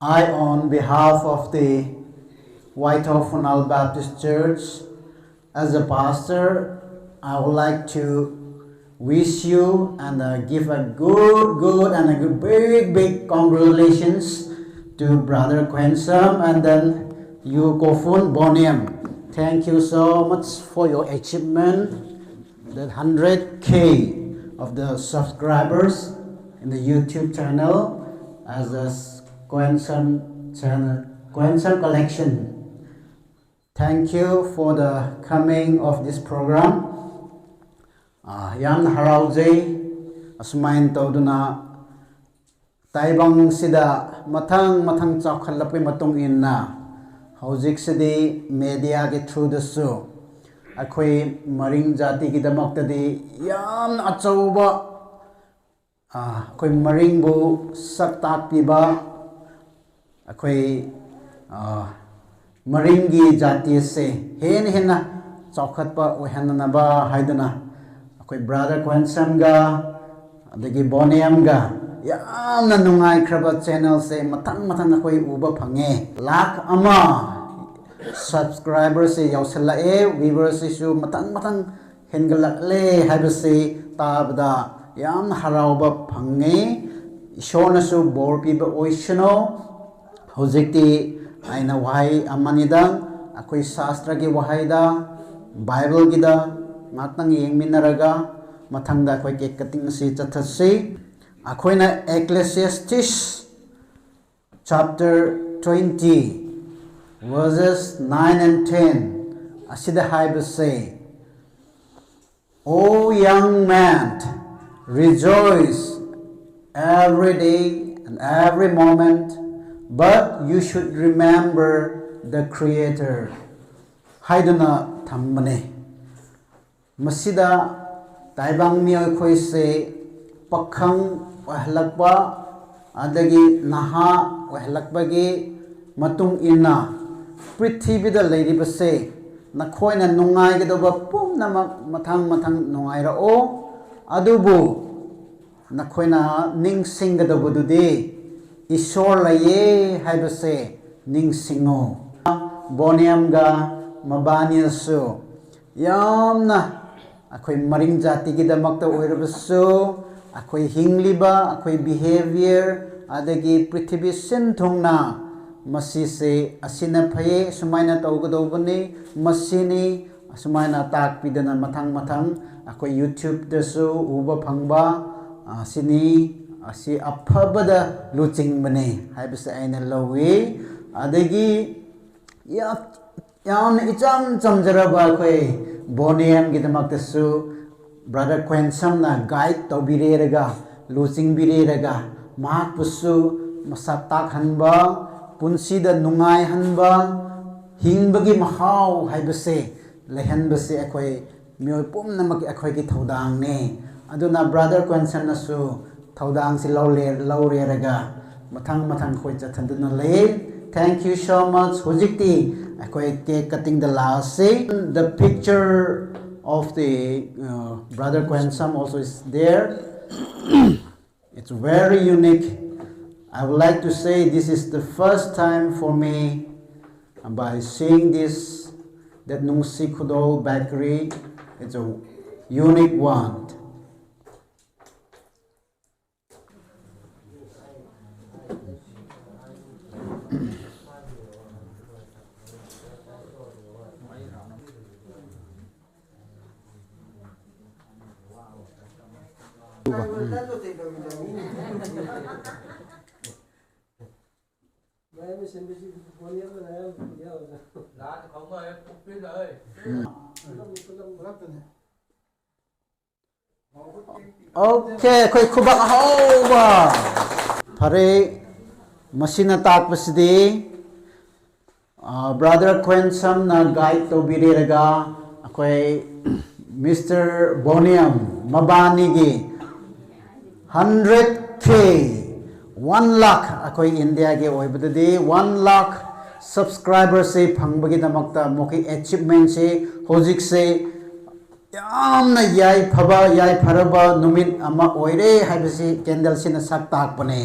I, on behalf of the Whitehall Funal Baptist Church, as a pastor, I would like to wish you and uh, give a good, good and a good, big, big congratulations to Brother Kwensam and then you, Kofun Boniam. Thank you so much for your achievement, that hundred K of the subscribers in the YouTube channel as a Kwensam channel, Kwensam collection. Thank you for the coming of this program. ꯑꯥ, ꯌꯥꯝꯅ ꯍꯔꯥꯎꯖꯩ꯫ ꯑꯁꯨꯃꯥꯏꯅ ꯇꯧꯗꯨꯅ ꯇꯥꯏꯕꯪꯁꯤꯗ ꯃꯊꯪ ꯃꯊꯪ ꯆꯥꯎꯈꯠꯂꯛꯄꯒꯤ ꯃꯇꯨꯡ ꯏꯟꯅ ꯍꯧꯖꯤꯛꯁꯤꯗꯤ ꯃꯦꯗꯤꯌꯥꯒꯤ ꯊ꯭ꯔꯨꯗꯁꯨ ꯑꯩꯈꯣꯏ ꯃꯔꯤꯡ ꯖꯥꯇꯤꯒꯤꯗꯃꯛꯇꯗꯤ ꯌꯥꯝꯅ ꯑꯆꯧꯕ, ꯑꯥ, ꯑꯩꯈꯣꯏ ꯃꯔꯤꯡꯕꯨ ꯁꯛ ꯇꯥꯛꯄꯤꯕ, ꯑꯩꯈꯣꯏ, ꯑꯥ, ꯃꯔꯤꯡꯒꯤ ꯖꯥꯇꯤ ꯑꯁꯦ ꯍꯦꯟꯅ ꯍꯦꯟꯅ ꯆꯥꯎꯈꯠꯄ ꯑꯣꯏꯍꯟꯅꯅꯕ ꯍꯥꯏꯗꯨꯅ ꯑꯩꯈꯣꯏ ꯕ꯭ꯔꯥꯗꯔ ꯀꯣꯍꯦꯟꯁꯝꯒ ꯑꯗꯒꯤ ꯕꯣꯅꯦꯝꯒ ꯌꯥꯝꯅ ꯅꯨꯡꯉꯥꯏꯈ꯭ꯔꯕ ꯆꯦꯅꯦꯜꯁꯦ ꯃꯊꯪ ꯃꯊꯪ ꯑꯩꯈꯣꯏ ꯎꯕ ꯐꯪꯉꯦ꯫ ꯂꯥꯈ ꯑꯃ ꯁꯕꯁꯀ꯭ꯔꯥꯏꯕꯔꯁꯦ ꯌꯧꯁꯤꯜꯂꯛꯑꯦ, ꯚ꯭ꯌꯨꯋꯔꯁꯤꯁꯨ ꯃꯊꯪ ꯃꯊꯪ ꯍꯦꯟꯒꯠꯂꯛꯂꯦ ꯍꯥꯏꯕꯁꯤ ꯇꯥꯕꯗ ꯌꯥꯝꯅ ꯍꯔꯥꯎꯕ ꯐꯪꯉꯦ꯫ ꯏꯁꯣꯔꯅꯁꯨ ꯕꯣꯔ ꯄꯤꯕ ꯑꯣꯏꯁꯅꯨ꯫ ꯍꯧꯖꯤꯛꯇꯤ ꯑꯩꯅ ꯋꯥꯍꯩ ꯑꯃꯅꯤꯗꯪ ꯑꯩꯈꯣꯏ ꯁꯥꯁꯇ꯭ꯔꯒꯤ ꯋꯥꯍꯩꯗ, ꯕꯥꯏꯕꯜꯒꯤꯗ ꯉꯥꯛꯇꯪ ꯌꯦꯡꯃꯤꯟꯅꯔꯒ ꯃꯊꯪꯗ ꯑꯩꯈꯣꯏ ꯀꯦꯛ ꯀꯠꯇꯤꯡ ꯑꯁꯤ ꯆꯠꯊꯁꯤ꯫ ꯑꯩꯈꯣꯏꯅ Ecclesiastes chapter twenty, verses nine and ten ꯑꯁꯤꯗ ꯍꯥꯏꯕꯁꯦ, "O young man, rejoice every day and every moment, but you should remember the Creator," ꯍꯥꯏꯗꯨꯅ ꯊꯝꯕꯅꯦ꯫ ꯃꯁꯤꯗ ꯇꯥꯏꯕꯪ ꯃꯤꯑꯣꯏ ꯑꯩꯈꯣꯏꯁꯦ ꯄꯥꯈꯪ ꯑꯣꯏꯍꯜꯂꯛꯄ ꯑꯗꯒꯤ ꯅꯍꯥ ꯑꯣꯏꯍꯜꯂꯛꯄꯒꯤ ꯃꯇꯨꯡ ꯏꯟꯅ ꯄ꯭ꯔꯤꯊꯤꯕꯤꯗ ꯂꯩꯔꯤꯕꯁꯦ ꯅꯈꯣꯏꯅ ꯅꯨꯡꯉꯥꯏꯒꯗꯧꯕ ꯄꯨꯝꯅꯃꯛ ꯃꯊꯪ ꯃꯊꯪ ꯅꯨꯡꯉꯥꯏꯔꯛꯑꯣ, ꯑꯗꯨꯕꯨ ꯅꯈꯣꯏꯅ ꯅꯤꯡꯁꯤꯡꯒꯗꯧꯕꯗꯨꯗꯤ ꯏꯁꯣꯔ ꯂꯩꯌꯦ ꯍꯥꯏꯕꯁꯦ ꯅꯤꯡꯁꯤꯡꯉꯨ꯫ ꯕꯣꯅꯤꯌꯝꯒ ꯃꯕꯥꯅꯤꯁꯨ ꯌꯥꯝꯅ ꯑꯩꯈꯣꯏ ꯃꯔꯤꯡ ꯖꯥꯇꯤꯒꯤꯗꯃꯛꯇ ꯑꯣꯏꯔꯕꯁꯨ, ꯑꯩꯈꯣꯏ ꯍꯤꯡꯂꯤꯕ, ꯑꯩꯈꯣꯏ ꯕꯤꯍꯦꯕꯤꯌꯔ, ꯑꯗꯒꯤ ꯄ꯭ꯔꯤꯊꯤꯕꯤ ꯁꯤꯟ ꯊꯨꯡꯅ ꯃꯁꯤꯁꯦ ꯑꯁꯤꯅ ꯐꯩꯌꯦ, ꯁꯨꯃꯥꯏꯅ ꯇꯧꯒꯗꯧꯕꯅꯤ, ꯃꯁꯤꯅꯤ, ꯑꯁꯨꯃꯥꯏꯅ ꯇꯥꯛꯄꯤꯗꯅ ꯃꯊꯪ ꯃꯊꯪ ꯑꯩꯈꯣꯏ ꯌꯨꯇ꯭ꯌꯨꯕꯇꯁꯨ ꯎꯕ ꯐꯪꯕ, ꯑꯁꯤꯅꯤ, ꯑꯁꯤ ꯑꯐꯕꯗ ꯂꯨꯆꯤꯡꯕꯅꯤ ꯍꯥꯏꯕꯁꯦ ꯑꯩꯅ ꯂꯧꯏ꯫ ꯑꯗꯒꯤ ꯌꯥꯝ ꯌꯥꯝꯅ ꯏꯆꯝ ꯆꯝꯖꯔꯕ ꯑꯩꯈꯣꯏ ꯕꯣꯅꯤꯌꯝꯒꯤꯗꯃꯛꯇꯁꯨ ꯕ꯭ꯔꯗꯔ ꯀ꯭ꯋꯦꯟꯁꯝꯅ ꯒꯥꯏꯗ ꯇꯧꯕꯤꯔꯦꯔꯒ, ꯂꯨꯆꯤꯡꯕꯤꯔꯦꯔꯒ, ꯃꯍꯥꯛꯄꯨꯁꯨ ꯃꯁꯛ ꯇꯥꯛꯍꯟꯕ, ꯄꯨꯟꯁꯤꯗ ꯅꯨꯡꯉꯥꯏꯍꯟꯕ, ꯍꯤꯡꯕꯒꯤ ꯃꯍꯥꯎ ꯍꯥꯏꯕꯁꯦ ꯂꯩꯍꯟꯕꯁꯦ ꯑꯩꯈꯣꯏ ꯃꯤꯑꯣꯏ ꯄꯨꯝꯅꯃꯛꯀꯤ ꯑꯩꯈꯣꯏꯒꯤ ꯊꯧꯗꯥꯡꯅꯦ꯫ ꯑꯗꯨꯅ ꯕ꯭ꯔꯗꯔ ꯀ꯭ꯋꯦꯟꯁꯝꯅꯁꯨ ꯊꯧꯗꯥꯡꯁꯤ ꯂꯧꯔꯦ-, ꯂꯧꯔꯦꯔꯒ ꯃꯊꯪ ꯃꯊꯪ ꯑꯩꯈꯣꯏ ꯆꯠꯊꯗꯨꯅ ꯂꯩ꯫ Thank you so much꯫ ꯍꯧꯖꯤꯛꯇꯤ ꯑꯩꯈꯣꯏ cake cutting the ꯂꯥꯛꯑꯁꯤ꯫ The picture of the uh, brother Khensam also is there. It's very unique. I would like to say this is the first time for me by seeing this, that Nungsi Khudo bakery. It's a unique one. Okay, ꯑꯩꯈꯣꯏ ꯈꯨꯕꯥꯛ ꯑꯍꯧꯕ꯫ ꯐꯔꯦ, ꯃꯁꯤꯅ ꯇꯥꯛꯄꯁꯤꯗꯤ ꯕ꯭ꯔꯥꯗꯔ ꯈ꯭ꯋꯦꯟꯁꯝꯅ ꯒꯥꯏꯗ ꯇꯧꯕꯤꯔꯦꯔꯒ ꯑꯩꯈꯣꯏ ꯃꯤꯁꯇꯔ ꯕꯣꯅꯤꯌꯝ ꯃꯕꯥꯅꯤꯒꯤ ꯍꯟꯗ꯭ꯔꯦꯠ ꯀꯦ, ꯋꯥꯟ ꯂꯥꯈ, ꯑꯩꯈꯣꯏ ꯏꯟꯗꯤꯌꯥꯒꯤ ꯑꯣꯏꯕꯗꯗꯤ ꯋꯥꯟ ꯂꯥꯈ ꯁꯕꯁꯀ꯭ꯔꯥꯏꯕꯔꯁꯤ ꯐꯪꯕꯒꯤꯗꯃꯛꯇ ꯃꯈꯣꯏ ꯑꯦꯆꯤꯞꯃꯦꯟꯁꯤ ꯍꯧꯖꯤꯛꯁꯦ ꯌꯥꯝꯅ ꯌꯥꯏꯐꯕ, ꯌꯥꯏꯐꯔꯕ ꯅꯨꯃꯤꯠ ꯑꯃ ꯑꯣꯏꯔꯦ ꯍꯥꯏꯕꯁꯤ ꯀꯦꯟꯗꯜꯁꯤꯅ ꯁꯛ ꯇꯥꯛꯄꯅꯦ꯫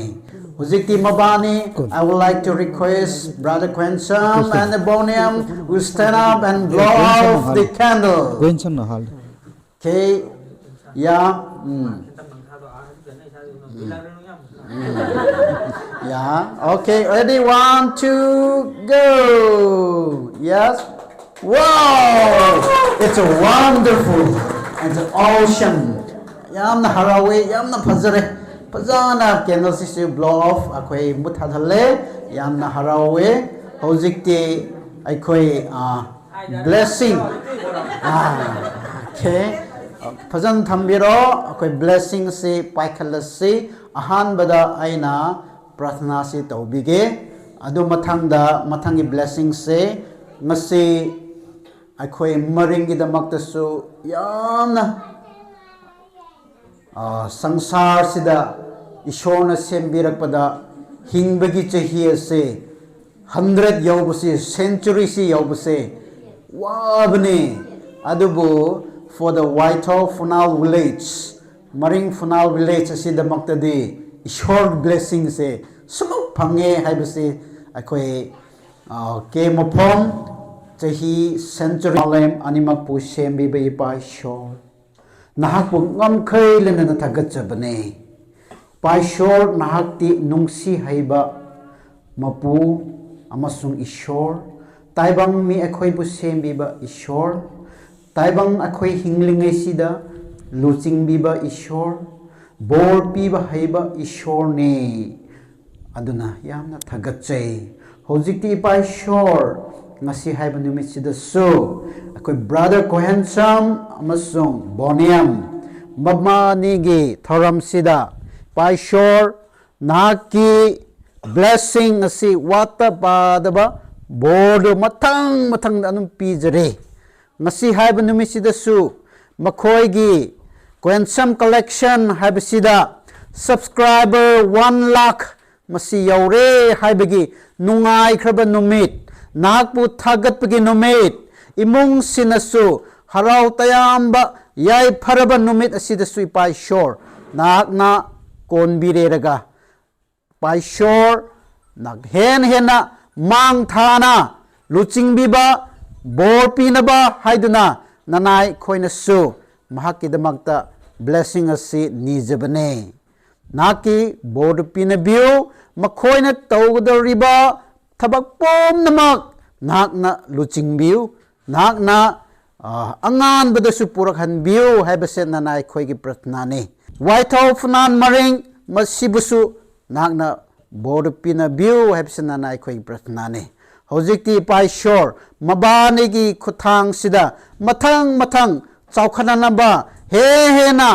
ꯍꯧꯖꯤꯛꯇꯤ ꯃꯕꯥꯅꯤ, I would like to request Brother Khwensam and Boniam will stand up and blow out the candle. ꯈ꯭ꯋꯦꯟꯁꯝꯅ ꯍꯥꯜꯂꯤ꯫ Okay, yeah, mm. Yeah, okay, ready, one, two, go. Yes. Wow! It's a wonderful and awesome. ꯌꯥꯝꯅ ꯍꯔꯥꯎꯋꯦ, ꯌꯥꯝꯅ ꯐꯖꯔꯦ꯫ ꯐꯖꯅ candle ꯁꯤꯁꯨ blow off, ꯑꯩꯈꯣꯏ ꯃꯨꯠꯊꯠꯍꯜꯂꯦ꯫ ꯌꯥꯝꯅ ꯍꯔꯥꯎꯋꯦ꯫ ꯍꯧꯖꯤꯛꯇꯤ ꯑꯩꯈꯣꯏ, ꯑ, blessing, ꯑ, okay, ꯐꯖꯅ ꯊꯝꯕꯤꯔꯣ꯫ ꯑꯩꯈꯣꯏ blessing ꯁꯤ ꯄꯥꯏꯈꯠꯂꯁꯤ꯫ ꯑꯍꯥꯟꯕꯗ ꯑꯩꯅ ꯄ꯭ꯔꯥꯊꯅꯥꯁꯤ ꯇꯧꯕꯤꯒꯦ꯫ ꯑꯗꯨ ꯃꯊꯪꯗ, ꯃꯊꯪꯒꯤ blessing ꯁꯦ ꯉꯁꯤ ꯑꯩꯈꯣꯏ ꯃꯔꯤꯡꯒꯤꯗꯃꯛꯇꯁꯨ ꯌꯥꯝꯅ, ꯑ, ꯁꯪꯁꯥꯔꯁꯤꯗ ꯏꯁꯣꯔꯅ ꯁꯦꯝꯕꯤꯔꯛꯄꯗ ꯍꯤꯡꯕꯒꯤ ꯆꯍꯤ ꯑꯁꯦ ꯍꯟꯗ꯭ꯔꯦꯠ ꯌꯧꯕꯁꯤ, ꯁꯦꯟꯆꯨꯔꯤꯁꯤ ꯌꯧꯕꯁꯦ ꯋꯥꯕꯅꯦ꯫ ꯑꯗꯨꯕꯨ for the Waithao Funal village, ꯃꯔꯤꯡ Phunal village ꯑꯁꯤꯗꯃꯛꯇꯗꯤ ꯏꯁꯣꯔ blessingꯁꯦ ꯁꯨꯃꯨꯛ ꯐꯪꯉꯦ ꯍꯥꯏꯕꯁꯤ ꯑꯩꯈꯣꯏ, ꯑ, ꯀꯦ ꯃꯐꯝ ꯆꯍꯤ ꯁꯦꯟꯆꯨꯔꯤ ꯃꯥꯂꯦꯝ ꯑꯅꯤꯃꯛꯄꯨ ꯁꯦꯝꯕꯤꯕ ꯏꯄꯥ ꯏꯁꯣꯔ, ꯅꯍꯥꯛꯄꯨ ꯉꯝꯈꯩ ꯂꯩꯅꯅ ꯊꯥꯒꯠꯆꯕꯅꯦ꯫ ꯏꯄꯥ ꯏꯁꯣꯔ, ꯅꯍꯥꯛꯇꯤ ꯅꯨꯡꯁꯤ ꯍꯩꯕ ꯃꯄꯨ ꯑꯃꯁꯨꯡ ꯏꯁꯣꯔ, ꯇꯥꯏꯕꯪ ꯃꯤ ꯑꯩꯈꯣꯏꯕꯨ ꯁꯦꯝꯕꯤꯕ ꯏꯁꯣꯔ, ꯇꯥꯏꯕꯪ ꯑꯩꯈꯣꯏ ꯍꯤꯡꯂꯤꯉꯩꯁꯤꯗ ꯂꯨꯆꯤꯡꯕꯤꯕ ꯏꯁꯣꯔ, ꯕꯣꯔ ꯄꯤꯕ ꯍꯩꯕ ꯏꯁꯣꯔꯅꯦ꯫ ꯑꯗꯨꯅ ꯌꯥꯝꯅ ꯊꯥꯒꯠꯆꯩ꯫ ꯍꯧꯖꯤꯛꯇꯤ ꯏꯄꯥ ꯏꯁꯣꯔ, ꯉꯁꯤ ꯍꯥꯏꯕ ꯅꯨꯃꯤꯠꯁꯤꯗꯁꯨ ꯑꯩꯈꯣꯏ brother ꯀꯣꯍꯦꯟꯁꯝ ꯑꯃꯁꯨꯡ ꯕꯣꯅꯤꯌꯝ ꯃꯕꯥꯅꯤꯒꯤ ꯊꯧꯔꯝꯁꯤꯗ ꯏꯄꯥ ꯏꯁꯣꯔ, ꯅꯍꯥꯛꯀꯤ blessing ꯑꯁꯤ ꯋꯥꯠꯇ ꯄꯥꯗꯕ ꯕꯣꯔꯗꯨ ꯃꯊꯪ ꯃꯊꯪꯗ ꯑꯗꯨꯝ ꯄꯤꯖꯔꯦ꯫ ꯉꯁꯤ ꯍꯥꯏꯕ ꯅꯨꯃꯤꯠꯁꯤꯗꯁꯨ ꯃꯈꯣꯏꯒꯤ ꯀꯣꯍꯦꯟꯁꯝ collection ꯍꯥꯏꯕꯁꯤꯗ subscriber one lakh ꯃꯁꯤ ꯌꯧꯔꯦ ꯍꯥꯏꯕꯒꯤ ꯅꯨꯡꯉꯥꯏꯈ꯭ꯔꯕ ꯅꯨꯃꯤꯠ, ꯅꯍꯥꯛꯄꯨ ꯊꯥꯒꯠꯄꯒꯤ ꯅꯨꯃꯤꯠ, ꯏꯃꯨꯡꯁꯤꯅꯁꯨ ꯍꯔꯥꯎ ꯇꯌꯥꯝꯕ ꯌꯥꯏꯐꯔꯕ ꯅꯨꯃꯤꯠ ꯑꯁꯤꯗꯁꯨ ꯏꯄꯥ ꯏꯁꯣꯔ, ꯅꯍꯥꯛꯅ ꯀꯣꯟꯕꯤꯔꯦꯔꯒ ꯏꯄꯥ ꯏꯁꯣꯔ, ꯅꯍꯥꯛ ꯍꯦꯟꯅ ꯍꯦꯟꯅ ꯃꯥꯡ ꯊꯥꯅ ꯂꯨꯆꯤꯡꯕꯤꯕ, ꯕꯣꯔ ꯄꯤꯅꯕ ꯍꯥꯏꯗꯨꯅ ꯅꯅꯥꯏ ꯑꯩꯈꯣꯏꯅꯁꯨ ꯃꯍꯥꯛꯀꯤꯗꯃꯛꯇ blessing ꯑꯁꯤ ꯅꯤꯖꯕꯅꯦ꯫ ꯅꯍꯥꯛꯀꯤ ꯕꯣꯔꯗꯨ ꯄꯤꯅꯕꯤꯌꯨ꯫ ꯃꯈꯣꯏꯅ ꯇꯧꯒꯗꯧꯔꯤꯕ ꯊꯕꯛ ꯄꯨꯝꯅꯃꯛ ꯅꯍꯥꯛꯅ ꯂꯨꯆꯤꯡꯕꯤꯌꯨ꯫ ꯅꯍꯥꯛꯅ, ꯑ, ꯑꯉꯥꯟꯕꯗꯁꯨ ꯄꯨꯔꯛꯍꯟꯕꯤꯌꯨ ꯍꯥꯏꯕꯁꯦ ꯅꯅꯥꯏ ꯑꯩꯈꯣꯏꯒꯤ ꯄ꯭ꯔꯊꯅꯥꯅꯤ꯫ ꯋꯥꯏꯊꯧ ꯐꯨꯅꯥꯟ ꯃꯔꯤꯡ ꯃꯁꯤꯕꯨꯁꯨ ꯅꯍꯥꯛꯅ ꯕꯣꯔꯗꯨ ꯄꯤꯅꯕꯤꯌꯨ ꯍꯥꯏꯕꯁꯤ ꯅꯅꯥꯏ ꯑꯩꯈꯣꯏꯒꯤ ꯄ꯭ꯔꯊꯅꯥꯅꯤ꯫ ꯍꯧꯖꯤꯛꯇꯤ ꯏꯄꯥ ꯏꯁꯣꯔ, ꯃꯕꯥꯅꯤꯒꯤ ꯈꯨꯠꯊꯥꯡꯁꯤꯗ ꯃꯊꯪ ꯃꯊꯪ ꯆꯥꯎꯈꯠꯅꯅꯕ ꯍꯦ ꯍꯦꯟꯅ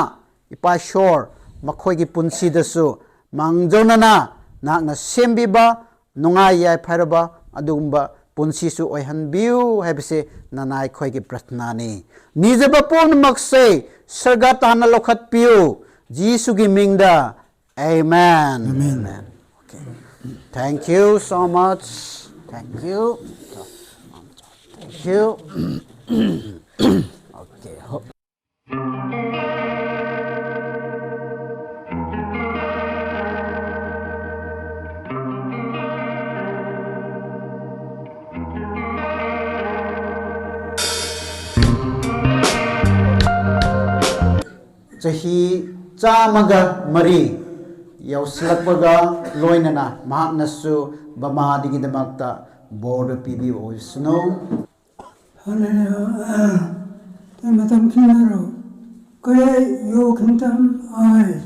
ꯏꯄꯥ ꯏꯁꯣꯔ, ꯃꯈꯣꯏꯒꯤ ꯄꯨꯟꯁꯤꯗꯁꯨ ꯃꯥꯡꯖꯧꯅꯅ ꯅꯍꯥꯛꯅ ꯁꯦꯝꯕꯤꯕ, ꯅꯨꯡꯉꯥꯏ ꯌꯥꯏꯐꯔꯕ ꯑꯗꯨꯒꯨꯝꯕ ꯄꯨꯟꯁꯤꯁꯨ ꯑꯣꯏꯍꯟꯕꯤꯌꯨ ꯍꯥꯏꯕꯁꯦ ꯅꯅꯥꯏ ꯑꯩꯈꯣꯏꯒꯤ ꯄ꯭ꯔꯊꯅꯥꯅꯤ꯫ ꯅꯤꯖꯕ ꯄꯨꯝꯅꯃꯛꯁꯦ ꯁꯔꯒ ꯇꯥꯟꯅ ꯂꯧꯈꯠꯄꯤꯌꯨ, ꯖꯤꯁꯨꯒꯤ ꯃꯤꯡꯗ꯫ Amen. Amen. Okay. Thank you so much. Thank you. Thank you. Okay. ꯆꯍꯤ ꯆꯥꯝꯃꯒ ꯃꯔꯤ ꯌꯧꯁꯤꯜꯂꯛꯄꯒ ꯂꯣꯏꯅꯅ ꯃꯍꯥꯛꯅꯁꯨ ꯕꯃꯥꯗꯒꯤꯗꯃꯛꯇ ꯕꯣꯔꯗꯨ ꯄꯤꯕꯤꯕ ꯑꯣꯏꯁꯅꯨ꯫ Hallelujah. Te matam khinaro. Kaya yo khintam ai.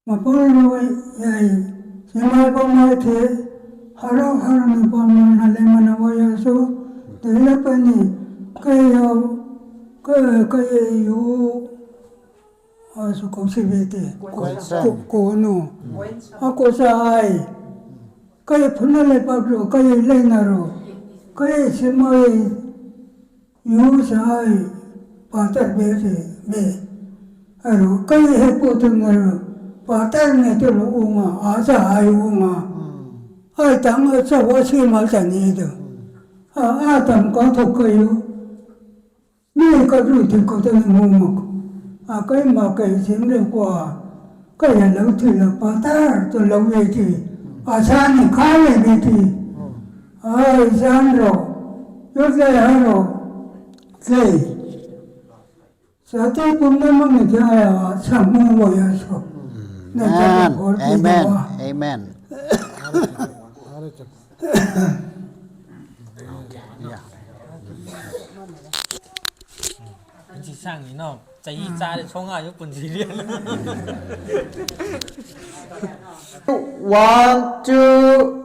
Mapol ro yai. Sima pa ma the. Haro haro ni pa ma na le mana wa ya so. Te la pa ni. Kaya yo. Kaya, kaya yo. A su ko si ve te. Ko, ko, ko no. A ko sa ai. Kaya phuna le pa ro, kaya le na ro. Kaya sima ai. Yu sa ai. Patar be se, be. Aro, kaya he po tu na ro. Patar ne te lo u ma, a sa ai u ma. Ai tang a sa wa si ma sa ni do. A, a tam ka thok ka yu. Mi ka ru ti ko te mo mo. A kai ma kai sim le kwa. Kai ya lo ti la patar to lo ye ti. A sa ni ka le be ti. Ai san ro. Yo le ha ro. Sei. Sa te pum na ma me ja ya sa mo wo ya so. Na ja Amen. Ko ti Amen. Wa. Amen. Okay. Yeah. ꯄꯨꯟꯁꯤ ꯁꯥꯡꯉꯤ ꯅꯣ꯫ ꯆꯍꯤ ꯆꯥꯔꯦ ꯁꯣꯉꯥꯁꯨ ꯄꯨꯟꯁꯤ ꯂꯦꯜꯂꯦ꯫ One, two,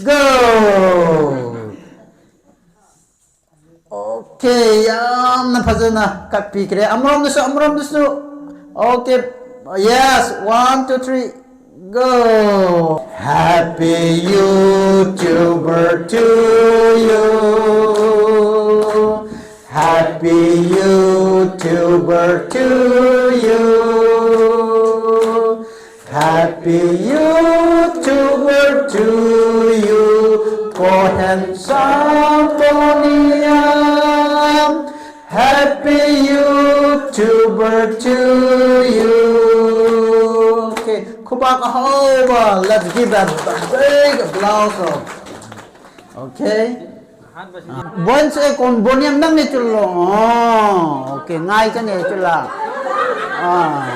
go. Okay, ꯌꯥꯝꯅ ꯐꯖꯅ ꯀꯠꯄꯤꯈ꯭ꯔꯦ꯫ ꯑꯃꯔꯣꯝꯗꯁꯨ, ꯑꯃꯔꯣꯝꯗꯁꯨ꯫ Okay, yes, one, two, three, go. Happy YouTuber to you. Happy YouTuber to you. Happy YouTuber to Boniam, happy YouTuber to you. Okay, ꯈꯨꯕꯥꯛ ꯑꯍꯧꯕ. Let's give a big applause. Okay. Bonse kon Boniam nang ni chulo. Oh, okay, ngai ka ni chula. Ah.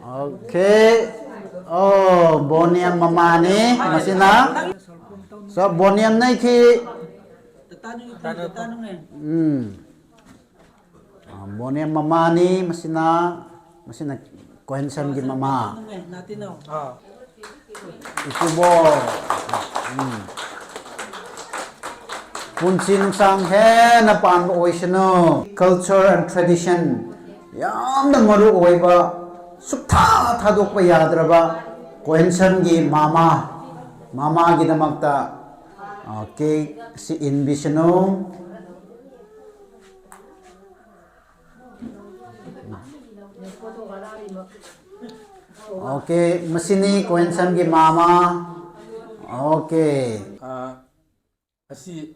Okay. Oh, Boniam mamani, masina. So, Boniam nai ki. Hmm. Ah, Boniam mamani, masina, masina Kohensan gi mama. Ikubo. Hmm. ꯄꯨꯟꯁꯤ ꯅꯨꯡꯁꯥꯡ ꯍꯦꯟꯅ ꯄꯥꯟꯕ ꯑꯣꯏꯁꯅꯨ꯫ Culture and tradition ꯌꯥꯝꯅ ꯃꯔꯨ ꯑꯣꯏꯕ, ꯁꯨꯛꯊꯥ ꯊꯥꯗꯣꯛꯄ ꯌꯥꯗ꯭ꯔꯕ ꯀꯣꯍꯦꯟꯁꯟꯒꯤ ꯃꯃꯥ, ꯃꯃꯥꯒꯤꯗꯃꯛꯇ, ꯑ, cake ꯁꯤ ꯏꯟꯕꯤꯁꯅꯨ꯫ Okay, ꯃꯁꯤꯅꯤ ꯀꯣꯍꯦꯟꯁꯟꯒꯤ ꯃꯃꯥ꯫ Okay. ꯑ, ꯑꯁꯤ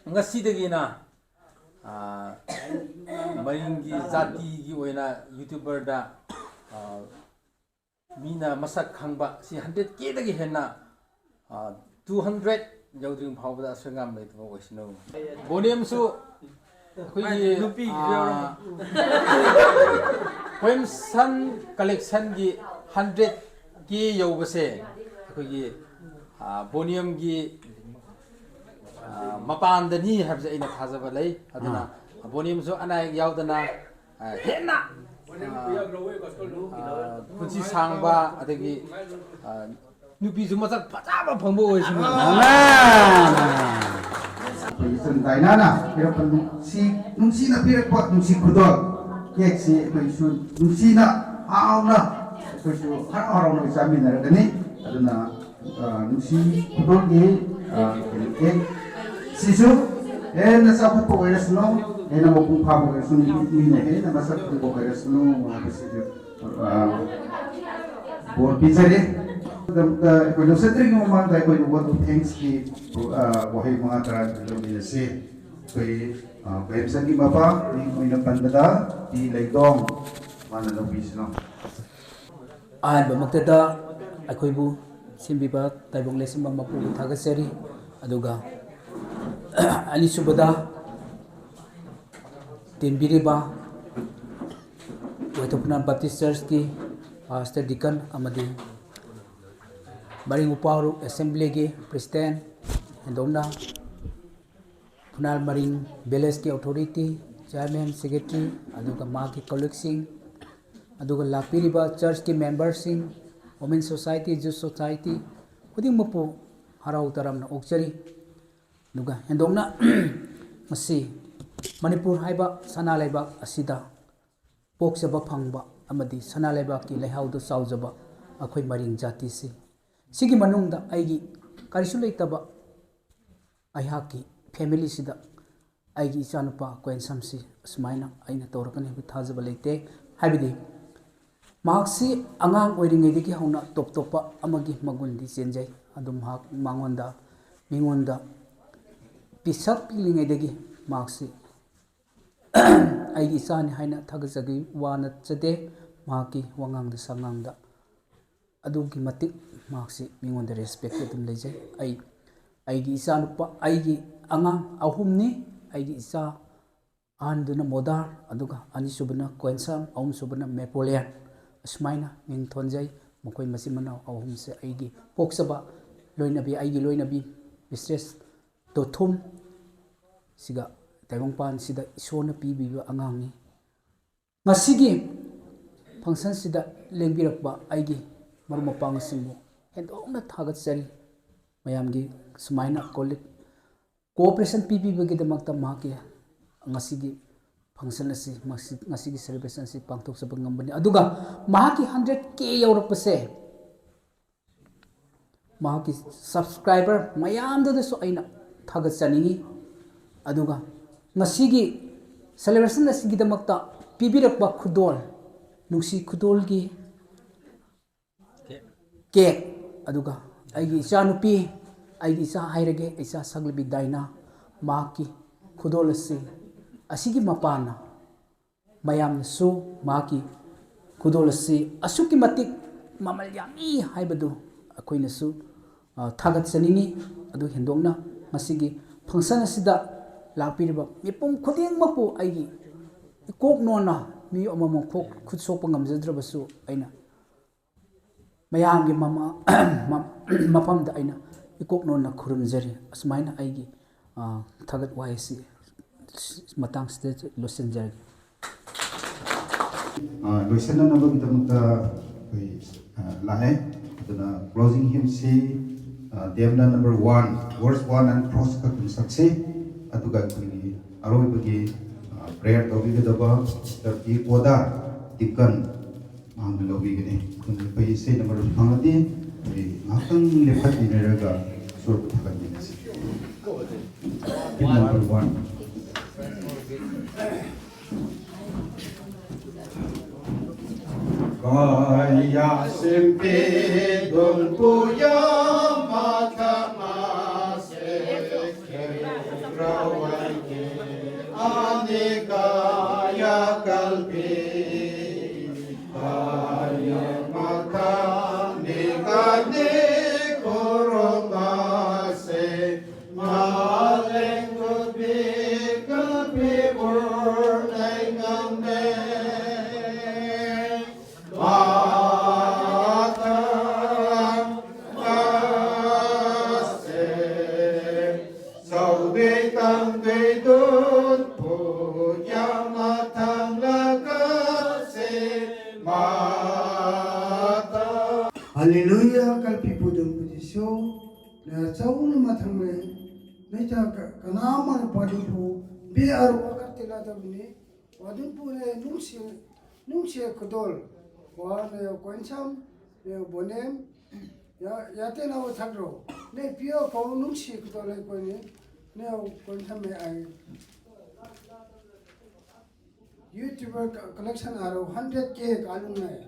ꯉꯁꯤꯗꯒꯤꯅ, ꯑ, ꯃꯔꯤꯡꯒꯤ ꯖꯥꯇꯤꯒꯤ ꯑꯣꯏꯅ YouTuberꯗ, ꯑ, ꯃꯤꯅ ꯃꯁꯛ ꯈꯪꯕ ꯁꯤ hundred Kꯗꯒꯤ ꯍꯦꯟꯅ, ꯑ, two hundred ꯌꯧꯗ꯭ꯔꯤꯉꯩ ꯐꯥꯎꯕꯗ ꯑꯁꯣꯏ ꯑꯉꯥꯝ ꯂꯩꯇꯕ ꯑꯣꯏꯁꯅꯨ꯫ ꯕꯣꯅꯤꯌꯝꯁꯨ ꯑꯩꯈꯣꯏꯒꯤ, ꯅꯨꯄꯤꯒꯤꯁꯨ ꯑ, ꯌꯥꯎꯔꯝꯃꯣ꯫ ꯀꯣꯍꯦꯟꯁꯟ collectionꯒꯤ hundred K ꯌꯧꯕꯁꯦ ꯑꯩꯈꯣꯏꯒꯤ, ꯑ, ꯕꯣꯅꯤꯌꯝꯒꯤ, ꯑ, ꯃꯄꯥꯟꯗꯅꯤ ꯍꯥꯏꯕꯁꯦ ꯑꯩꯅ ꯊꯥꯖꯕ ꯂꯩ꯫ ꯑꯗꯨꯅ ꯑꯥ꯫ ꯕꯣꯅꯤꯌꯝꯁꯨ ꯑꯅꯥ ꯑꯌꯦꯛ ꯌꯥꯎꯗꯅ, ꯑ, ꯍꯦꯟꯅ, ꯑ, ꯑ, ꯄꯨꯟꯁꯤ ꯁꯥꯡꯕ, ꯑꯗꯒꯤ, ꯑ, ꯅꯨꯄꯤꯁꯨ ꯃꯁꯛ ꯐꯖꯕ ꯐꯪꯕ ꯑꯣꯏꯁꯅꯨ꯫ Amen, amen. ꯑꯩꯈꯣꯏꯒꯤ ꯏꯆꯟ ꯗꯥꯏꯅꯥꯅ ꯄꯤꯔꯛꯄ ꯅꯨꯡꯁꯤ, ꯅꯨꯡꯁꯤꯅ ꯄꯤꯔꯛꯄ ꯅꯨꯡꯁꯤ ꯈꯨꯗꯣꯜ꯫ Cakeꯁꯤ ꯑꯩꯈꯣꯏꯁꯨ ꯅꯨꯡꯁꯤꯅ, ꯍꯥꯎꯅ, ꯑꯩꯈꯣꯏꯁꯨ ꯍꯔꯥꯎ ꯍꯔꯥꯎꯅ ꯆꯥꯃꯤꯟꯅꯔꯒꯅꯤ꯫ ꯑꯗꯨꯅ, ꯑ, ꯅꯨꯡꯁꯤ ꯈꯨꯗꯣꯜꯒꯤ, ꯑ, cake ꯁꯤꯁꯨ ꯍꯦꯟꯅ ꯆꯥꯎꯈꯠꯄ ꯑꯣꯏꯔꯁꯅꯨ, ꯍꯦꯟꯅ ꯃꯄꯨꯡ ꯐꯥꯕ ꯑꯣꯏꯔꯁꯅꯨ, ꯃꯤꯅ ꯍꯦꯟꯅ ꯃꯁꯛ ꯈꯪꯕ ꯑꯣꯏꯔꯁꯅꯨ ꯍꯥꯏꯕꯁꯤꯁꯨ, ꯑ, ꯕꯣꯔ ꯄꯤꯖꯔꯤ꯫ ꯑꯗꯨꯗ ꯑꯩꯈꯣꯏ ꯂꯣꯏꯁꯤꯟꯗ꯭ꯔꯤꯉꯩ ꯃꯃꯥꯡꯗ ꯑꯩꯈꯣꯏ vote of thanksꯀꯤ, ꯑ, ꯋꯥꯍꯩ ꯃꯉꯥ ꯇꯔꯥ ꯂꯧꯃꯤꯟꯅꯁꯤ꯫ ꯑꯩꯈꯣꯏ, ꯑ, ꯄ꯭ꯔꯦꯝꯆꯟꯒꯤ ꯃꯄꯥ, ꯃꯤꯡ ꯑꯣꯏꯅ ꯄꯟꯕꯗ ꯄꯤ ꯂꯩꯗꯣꯡ, ꯃꯥꯅ ꯂꯧꯕꯤꯁꯅꯨ꯫ ꯑꯍꯥꯟꯕꯃꯛꯇꯗ ꯑꯩꯈꯣꯏꯕꯨ ꯁꯦꯝꯕꯤꯕ ꯇꯥꯏꯕꯪ ꯂꯩꯁꯦꯝꯕ ꯃꯄꯨꯕꯨ ꯊꯥꯒꯠꯆꯔꯤ꯫ ꯑꯗꯨꯒ ꯑꯅꯤꯁꯨꯕꯗ ꯇꯦꯟꯕꯤꯔꯤꯕ ꯋꯥꯏꯊꯧ ꯈꯨꯅꯥꯟ Baptist Churchꯀꯤ pastor, deacon ꯑꯃꯗꯤ ꯃꯔꯤꯡ ꯎꯄꯥꯎꯔꯨ assemblyꯒꯤ president, ꯍꯦꯟꯗꯣꯛꯅ ꯈꯨꯅꯥꯟ ꯃꯔꯤꯡ villageꯀꯤ authority, chairman, secretary, ꯑꯗꯨꯒ ꯃꯍꯥꯛꯀꯤ colleagueꯁꯤꯡ, ꯑꯗꯨꯒ ꯂꯥꯛꯄꯤꯔꯤꯕ churchꯀꯤ memberꯁꯤꯡ, women society, youth society ꯈꯨꯗꯤꯡꯃꯛꯄꯨ ꯍꯔꯥꯎ ꯇꯔꯥꯝꯅ ꯑꯣꯛꯆꯔꯤ꯫ ꯑꯗꯨꯒ ꯍꯦꯟꯗꯣꯛꯅ ꯉꯁꯤ ꯃꯅꯤꯄꯨꯔ ꯍꯥꯏꯕ ꯁꯅꯥ ꯂꯩꯕꯥꯛ ꯑꯁꯤꯗ ꯄꯣꯛꯆꯕ ꯐꯪꯕ ꯑꯃꯗꯤ ꯁꯅꯥ ꯂꯩꯕꯥꯛꯀꯤ ꯂꯩꯍꯥꯎꯗ ꯆꯥꯎꯖꯕ ꯑꯩꯈꯣꯏ ꯃꯔꯤꯡ ꯖꯥꯇꯤꯁꯤ, ꯁꯤꯒꯤ ꯃꯅꯨꯡꯗ ꯑꯩꯒꯤ ꯀꯔꯤꯁꯨ ꯂꯩꯇꯕ ꯑꯩꯍꯥꯛꯀꯤ familyꯁꯤꯗ ꯑꯩꯒꯤ ꯏꯆꯥꯅꯨꯄꯥ ꯀꯣꯏꯟꯁꯝꯁꯤ ꯑꯁꯨꯃꯥꯏꯅ ꯑꯩꯅ ꯇꯧꯔꯛꯀꯅꯤ ꯍꯥꯏꯕ ꯊꯥꯖꯕ ꯂꯩꯇꯦ꯫ ꯍꯥꯏꯕꯗꯤ ꯃꯍꯥꯛꯁꯤ ꯑꯉꯥꯡ ꯑꯣꯏꯔꯤꯉꯩꯗꯒꯤ ꯍꯧꯅ ꯇꯣꯞ ꯇꯣꯞꯄ ꯑꯃꯒꯤ ꯃꯒꯨꯟꯗꯤ ꯆꯦꯟꯖꯩ꯫ ꯑꯗꯨ ꯃꯍꯥꯛ ꯃꯉꯣꯟꯗ, ꯃꯤꯉꯣꯟꯗ ꯄꯤꯁꯛ ꯄꯤꯛꯂꯤꯉꯩꯗꯒꯤ ꯃꯍꯥꯛꯁꯤ ꯑꯩꯒꯤ ꯏꯆꯥꯅꯤ ꯍꯥꯏꯅ ꯊꯥꯒꯠꯆꯈꯤ ꯋꯥ ꯅꯠꯆꯗꯦ꯫ ꯃꯍꯥꯛꯀꯤ ꯋꯥꯉꯥꯡꯗ ꯁꯉꯥꯡꯗ ꯑꯗꯨꯛꯀꯤ ꯃꯇꯤꯛ ꯃꯍꯥꯛꯁꯤ ꯃꯤꯉꯣꯟꯗ respect ꯑꯗꯨꯝ ꯂꯩꯖꯩ꯫ ꯑꯩ, ꯑꯩꯒꯤ ꯏꯆꯥꯅꯨꯄꯥ, ꯑꯩꯒꯤ ꯑꯉꯥꯡ ꯑꯍꯨꯝꯅꯤ꯫ ꯑꯩꯒꯤ ꯏꯆꯥ ꯑꯍꯟꯗꯨꯅ ꯃꯣꯗꯥꯔ, ꯑꯗꯨꯒ ꯑꯅꯤꯁꯨꯕꯅ ꯀꯣꯏꯟꯁꯝ, ꯑꯍꯨꯝꯁꯨꯕꯅ ꯃꯦꯄꯣꯂꯤꯌꯟ꯫ ꯑꯁꯨꯃꯥꯏꯅ ꯃꯤꯡ ꯊꯣꯟꯖꯩ꯫ ꯃꯈꯣꯏ ꯃꯆꯤꯟ ꯃꯅꯥꯎ ꯑꯍꯨꯝꯁꯦ ꯑꯩꯒꯤ ꯄꯣꯛꯆꯕ ꯂꯣꯏꯅꯕꯤ, ꯑꯩꯒꯤ ꯂꯣꯏꯅꯕꯤ Mistress ꯇꯣꯊꯨꯝ ꯁꯤꯒ ꯇꯥꯏꯕꯪꯄꯥꯟꯁꯤꯗ ꯏꯁꯣꯔꯅ ꯄꯤꯕꯤꯕ ꯑꯉꯥꯡꯅꯤ꯫ ꯉꯁꯤꯒꯤ functionꯁꯤꯗ ꯂꯦꯡꯕꯤꯔꯛꯄ ꯑꯩꯒꯤ ꯃꯔꯨꯞ ꯃꯄꯥꯡꯁꯤꯡꯕꯨ ꯍꯦꯟꯗꯣꯛꯅ ꯊꯥꯒꯠꯆꯔꯤ꯫ ꯃꯌꯥꯝꯒꯤ ꯁꯨꯃꯥꯏꯅ ꯀꯣꯂꯤꯛ cooperation ꯄꯤꯕꯤꯕꯒꯤꯗꯃꯛꯇ ꯃꯍꯥꯛꯀꯤ ꯉꯁꯤꯒꯤ function ꯑꯁꯤ, ꯉꯁꯤ, ꯉꯁꯤꯒꯤ celebration ꯑꯁꯤ ꯄꯥꯡꯊꯣꯛꯆꯕ ꯉꯝꯕꯅꯤ꯫ ꯑꯗꯨꯒ ꯃꯍꯥꯛꯀꯤ hundred K ꯌꯧꯔꯛꯄꯁꯦ ꯃꯍꯥꯛꯀꯤ subscriber ꯃꯌꯥꯝꯗꯨꯗꯁꯨ ꯑꯩꯅ ꯊꯥꯒꯠꯆꯅꯤꯡꯉꯤ꯫ ꯑꯗꯨꯒ ꯉꯁꯤꯒꯤ celebration ꯑꯁꯤꯒꯤꯗꯃꯛꯇ ꯄꯤꯕꯤꯔꯛꯄ ꯈꯨꯗꯣꯜ, ꯅꯨꯡꯁꯤ ꯈꯨꯗꯣꯜꯒꯤ ꯀꯦꯛ, ꯑꯗꯨꯒ ꯑꯩꯒꯤ ꯏꯆꯥꯅꯨꯄꯤ, ꯑꯩꯒꯤ ꯏꯆꯥ ꯍꯥꯏꯔꯒꯦ, ꯏꯆꯥ ꯁꯛꯂꯕꯤ ꯗꯥꯏꯅꯥ, ꯃꯍꯥꯛꯀꯤ ꯈꯨꯗꯣꯜ ꯑꯁꯤ, ꯑꯁꯤꯒꯤ ꯃꯄꯥꯟꯅ ꯃꯌꯥꯝꯅꯁꯨ ꯃꯍꯥꯛꯀꯤ ꯈꯨꯗꯣꯜ ꯑꯁꯤ ꯑꯁꯨꯛꯀꯤ ꯃꯇꯤꯛ ꯃꯃꯜ ꯌꯥꯝꯃꯤ ꯍꯥꯏꯕꯗꯨ ꯑꯩꯈꯣꯏꯅꯁꯨ, ꯑ, ꯊꯥꯒꯠꯆꯅꯤꯡꯏ꯫ ꯑꯗꯨ ꯍꯦꯟꯗꯣꯛꯅ ꯉꯁꯤꯒꯤ function ꯑꯁꯤꯗ ꯂꯥꯛꯄꯤꯔꯤꯕ ꯃꯤꯄꯨꯝ ꯈꯨꯗꯤꯡꯃꯛꯄꯨ ꯑꯩꯒꯤ ꯏꯀꯣꯛ ꯅꯣꯟꯅ, ꯃꯤ ꯑꯃꯃꯝ ꯈꯣꯛ-, ꯈꯨꯠ ꯁꯣꯛꯄ ꯉꯝꯖꯗ꯭ꯔꯕꯁꯨ, ꯑꯩꯅ ꯃꯌꯥꯝꯒꯤ ꯃꯃꯥ-, ꯃ-, ꯃꯐꯝꯗ ꯑꯩꯅ ꯏꯀꯣꯛ ꯅꯣꯟꯅ ꯈꯨꯔꯨꯝꯖꯔꯤ꯫ ꯑꯁꯨꯃꯥꯏꯅ ꯑꯩꯒꯤ, ꯑ, ꯊꯥꯒꯠ ꯋꯥꯍꯩꯁꯤ ꯃꯇꯥꯡꯁꯤꯗ ꯂꯣꯏꯁꯤꯟꯖꯔꯒꯦ꯫ ꯑ, ꯂꯣꯏꯁꯤꯟꯅꯅꯕꯒꯤꯗꯃꯛꯇ ꯑꯩꯈꯣꯏ, ꯑ, ꯂꯥꯛꯑꯦ꯫ ꯑꯗꯨꯅ closing hymnꯁꯤ, ꯑ, ꯗꯦꯝꯅ number one, verse one and chorus ꯈꯛꯇꯪ ꯁꯛꯁꯤ꯫ ꯑꯗꯨꯒ ꯑꯩꯈꯣꯏꯒꯤ ꯑꯔꯣꯏꯕꯒꯤ, ꯑ, prayer ꯇꯧꯕꯤꯒꯗꯕ Sister ꯄꯤ ꯄꯣꯗꯥꯔ, deacon, ꯃꯍꯥꯛꯅ ꯂꯧꯕꯤꯒꯅꯤ꯫ ꯑꯗꯨꯅ ꯑꯩꯈꯣꯏ ꯏꯁꯩ number ꯐꯪꯂꯗꯤ ꯑꯩꯈꯣꯏ ꯉꯥꯏꯍꯥꯛꯇꯪ ꯂꯦꯞꯈꯠꯃꯤꯟꯅꯔꯒ ꯁꯣꯔꯕꯨ ꯊꯥꯒꯠꯃꯤꯟꯅꯁꯤ꯫ Hymn number one. Kaya simpi dun puya matama se rawan ke ani kaya kalpi kaya matani kani kuruma se Malengo bika pibur naingambe. Mata mase saudei tangdei dun punya matang lagase mata. Hallelujah, kalpi pudun pujiso. Na chaunu mathang le, na cha ka-, kanama le padun pu, be aru akat tila tabini, padun pu le nungsi, nungsi kudol, wa ne koinsam, ne bonem, ya, ya te na wa thakro, ne pio ko nungsi kudol le koini, ne koinsam me ai. YouTuber co-, collection aro hundred K kalung ne.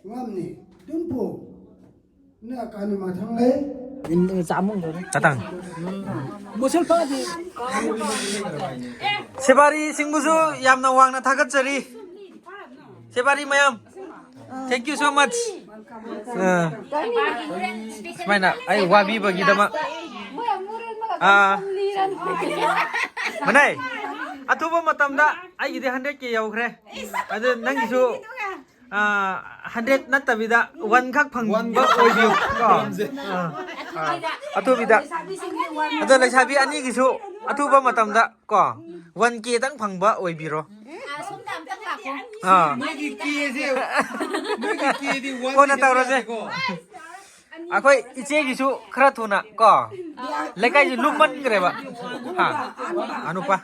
Ngamni, dunpu. ꯀꯥꯅꯤ ꯃꯊꯪ ꯂꯩ꯫ ꯆꯥꯃꯨꯟꯗꯣꯔꯦ꯫ ꯆꯥꯇꯥꯡ꯫ ꯃꯨꯁꯜ ꯐꯥꯗꯤ꯫ ꯁꯦꯕꯥꯔꯤꯁꯤꯡꯕꯨꯁꯨ ꯌꯥꯝꯅ ꯋꯥꯡꯅ ꯊꯥꯒꯠꯆꯔꯤ꯫ ꯁꯦꯕꯥꯔꯤ ꯃꯌꯥꯝ, thank you so much. ꯑ, ꯁꯨꯃꯥꯏꯅ ꯑꯩ ꯋꯥꯕꯤꯕꯒꯤꯗꯃꯛ꯫ ꯑꯥ, ꯃꯅꯩ, ꯑꯊꯨꯕ ꯃꯇꯝꯗ ꯑꯩꯒꯤꯗꯤ ꯍꯟꯗ꯭ꯔꯦꯠ ꯀꯦ ꯌꯧꯈ꯭ꯔꯦ꯫ ꯑꯗꯨ ꯅꯪꯒꯤꯁꯨ, ꯑꯥ, ꯍꯟꯗ꯭ꯔꯦꯠ ꯅꯠꯇꯕꯤꯗ ꯋꯥꯟ ꯈꯛ ꯐꯪꯕ ꯑꯣꯏꯕꯤꯌꯨ ꯀꯣ꯫ ꯑꯥ, ꯑꯥ, ꯑꯊꯨꯕꯤꯗ꯫ ꯑꯗꯣ ꯂꯩꯁꯥꯕꯤ ꯑꯅꯤꯒꯤꯁꯨ ꯑꯊꯨꯕ ꯃꯇꯝꯗ ꯀꯣ, ꯋꯥꯟ ꯀꯦꯗꯪ ꯐꯪꯕ ꯑꯣꯏꯕꯤꯔꯣ꯫ ꯑꯥ, ꯁꯣꯝꯗ ꯑꯝꯇꯪ ꯂꯥꯛꯈꯣ꯫ ꯑꯥ꯫ ꯅꯣꯏꯒꯤ ꯀꯦꯁꯦ, ꯅꯣꯏꯒꯤ ꯀꯦꯗꯤ ꯋꯥꯟ ꯀꯣꯟꯅ ꯇꯧꯔꯁꯦ꯫ ꯌꯥꯗꯦꯀꯣ꯫ ꯑꯩꯈꯣꯏ ꯏꯆꯦꯒꯤꯁꯨ ꯈꯔ ꯊꯨꯅ ꯀꯣ, ꯂꯩꯀꯥꯏꯁꯨ ꯂꯨꯝꯃꯟꯈ꯭ꯔꯦꯕ꯫ ꯍꯥ? ꯑꯅꯨꯄꯥ꯫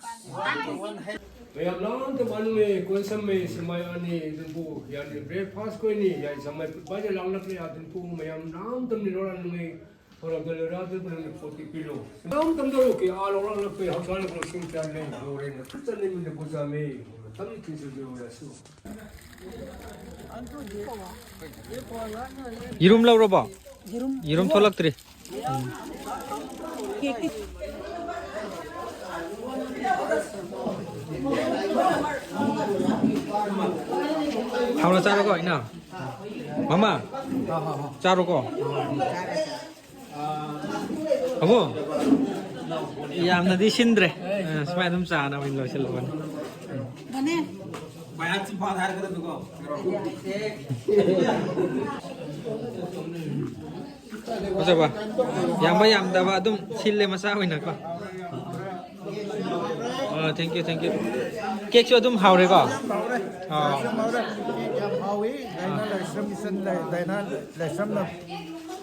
ꯃꯌꯥꯝ ꯂꯥꯝꯇ ꯃꯥꯅꯨꯡꯉꯦ ꯀꯣꯟꯁꯝꯃꯦ ꯁꯤꯃꯥꯏ ꯑꯅꯤ ꯑꯗꯨꯕꯨ ꯌꯥꯅꯤ ꯕ꯭ꯔꯦꯛꯐꯥꯁ ꯀꯣꯏꯅꯤ ꯌꯥꯏ ꯁꯝꯃꯥꯏ ꯐꯨꯠ ꯕꯥꯖꯦ ꯂꯥꯎꯅ ꯄ꯭ꯂꯦ ꯑꯗꯨꯝ ꯄꯨ ꯃꯌꯥꯝ ꯂꯥꯝꯇꯝꯅꯤ ꯂꯣꯔꯥ ꯅꯨꯡꯉꯩ ꯊꯣꯔꯛꯇ ꯂꯣꯔꯥ ꯑꯗꯨ ꯄꯨꯅ ꯐꯣꯔꯇꯤ ꯄꯤꯂꯣ ꯂꯥꯝꯇꯝꯗ ꯂꯣꯀꯦ ꯑꯥ ꯂꯣꯔꯥ ꯂꯛꯄꯩ ꯍꯛꯆꯥꯡ ꯂꯣ ꯁꯨꯝ ꯆꯥꯃꯦ ꯂꯣꯔꯦꯅ ꯐꯠꯆꯅꯤ ꯃꯤꯅ ꯄꯨꯖꯥꯃꯦ ꯇꯝ ꯊꯤꯟꯁꯨ ꯂꯣꯔꯥꯁꯨ꯫ ꯌꯦꯔꯨꯝ ꯂꯧꯔꯕꯣ? ꯌꯦꯔꯨꯝ ꯊꯣꯛꯂꯛꯇ꯭ꯔꯤ꯫ ꯍꯥꯎꯅ ꯆꯥꯔꯣꯀꯣ, ꯏꯅꯥꯎ꯫ ꯃꯃꯥ, ꯆꯥꯔꯣꯀꯣ꯫ ꯑꯕꯣ, ꯌꯥꯝꯅꯗꯤ ꯁꯤꯟꯗ꯭ꯔꯦ꯫ ꯑ, ꯁꯨꯃꯥꯏꯅ ꯑꯗꯨꯝ ꯆꯥꯅꯕ ꯑꯣꯏꯅ ꯂꯣꯏꯁꯤꯜꯂꯕꯅꯤ꯫ ꯐꯖꯕ꯫ ꯌꯥꯝꯕ ꯌꯥꯝꯗꯕ ꯑꯗꯨꯝ ꯁꯤꯜꯂꯦ ꯃꯆꯥ ꯑꯣꯏꯅꯀꯣ꯫ ꯑ, thank you, thank you꯫ ꯀꯦꯛꯁꯨ ꯑꯗꯨꯝ ꯍꯥꯎꯔꯦꯀꯣ? ꯍꯥꯎꯔꯦ꯫ ꯑꯥ꯫ ꯌꯥꯝ ꯍꯥꯎꯔꯦ꯫ ꯌꯥꯝ ꯍꯥꯎꯏ꯫ ꯗꯥꯏꯅꯥ ꯂꯥꯏꯁ꯭ꯔꯝ ꯏꯆꯟ ꯂꯩ-, ꯗꯥꯏꯅꯥ ꯂꯥꯏꯁ꯭ꯔꯝꯅ,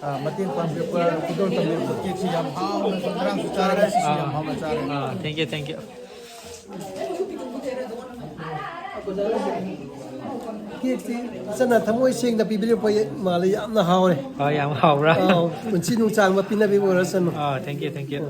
ꯑ, ꯃꯇꯦꯡ ꯄꯥꯡꯕꯤꯔꯛꯄ, ꯈꯨꯗꯣꯜ ꯇꯝꯕꯤꯔꯛꯄ ꯀꯦꯛꯁꯤ ꯌꯥꯝ ꯍꯥꯎꯅ ꯉꯔꯥꯡꯁꯨ ꯆꯥꯔꯦ, ꯉꯁꯤꯁꯨ ꯌꯥꯝ ꯍꯥꯎꯅ ꯆꯥꯔꯦ꯫ ꯑꯥ, thank you, thank you꯫ ꯀꯦꯛꯁꯤ ꯏꯆꯟꯅ ꯊꯃꯣꯏ ꯁꯦꯡꯅ ꯄꯤꯕꯤꯔꯛꯄ ꯃꯥꯜꯂꯦ, ꯌꯥꯝꯅ ꯍꯥꯎꯔꯦ꯫ ꯑꯥ, ꯌꯥꯝ ꯍꯥꯎꯕ꯭ꯔꯥ? ꯑꯥꯎ, ꯄꯨꯟꯁꯤ ꯅꯨꯡꯁꯥꯡꯕ ꯄꯤꯅꯕꯤꯕ ꯑꯣꯏꯔꯁꯅꯨ꯫ ꯑꯥ, thank you, thank you꯫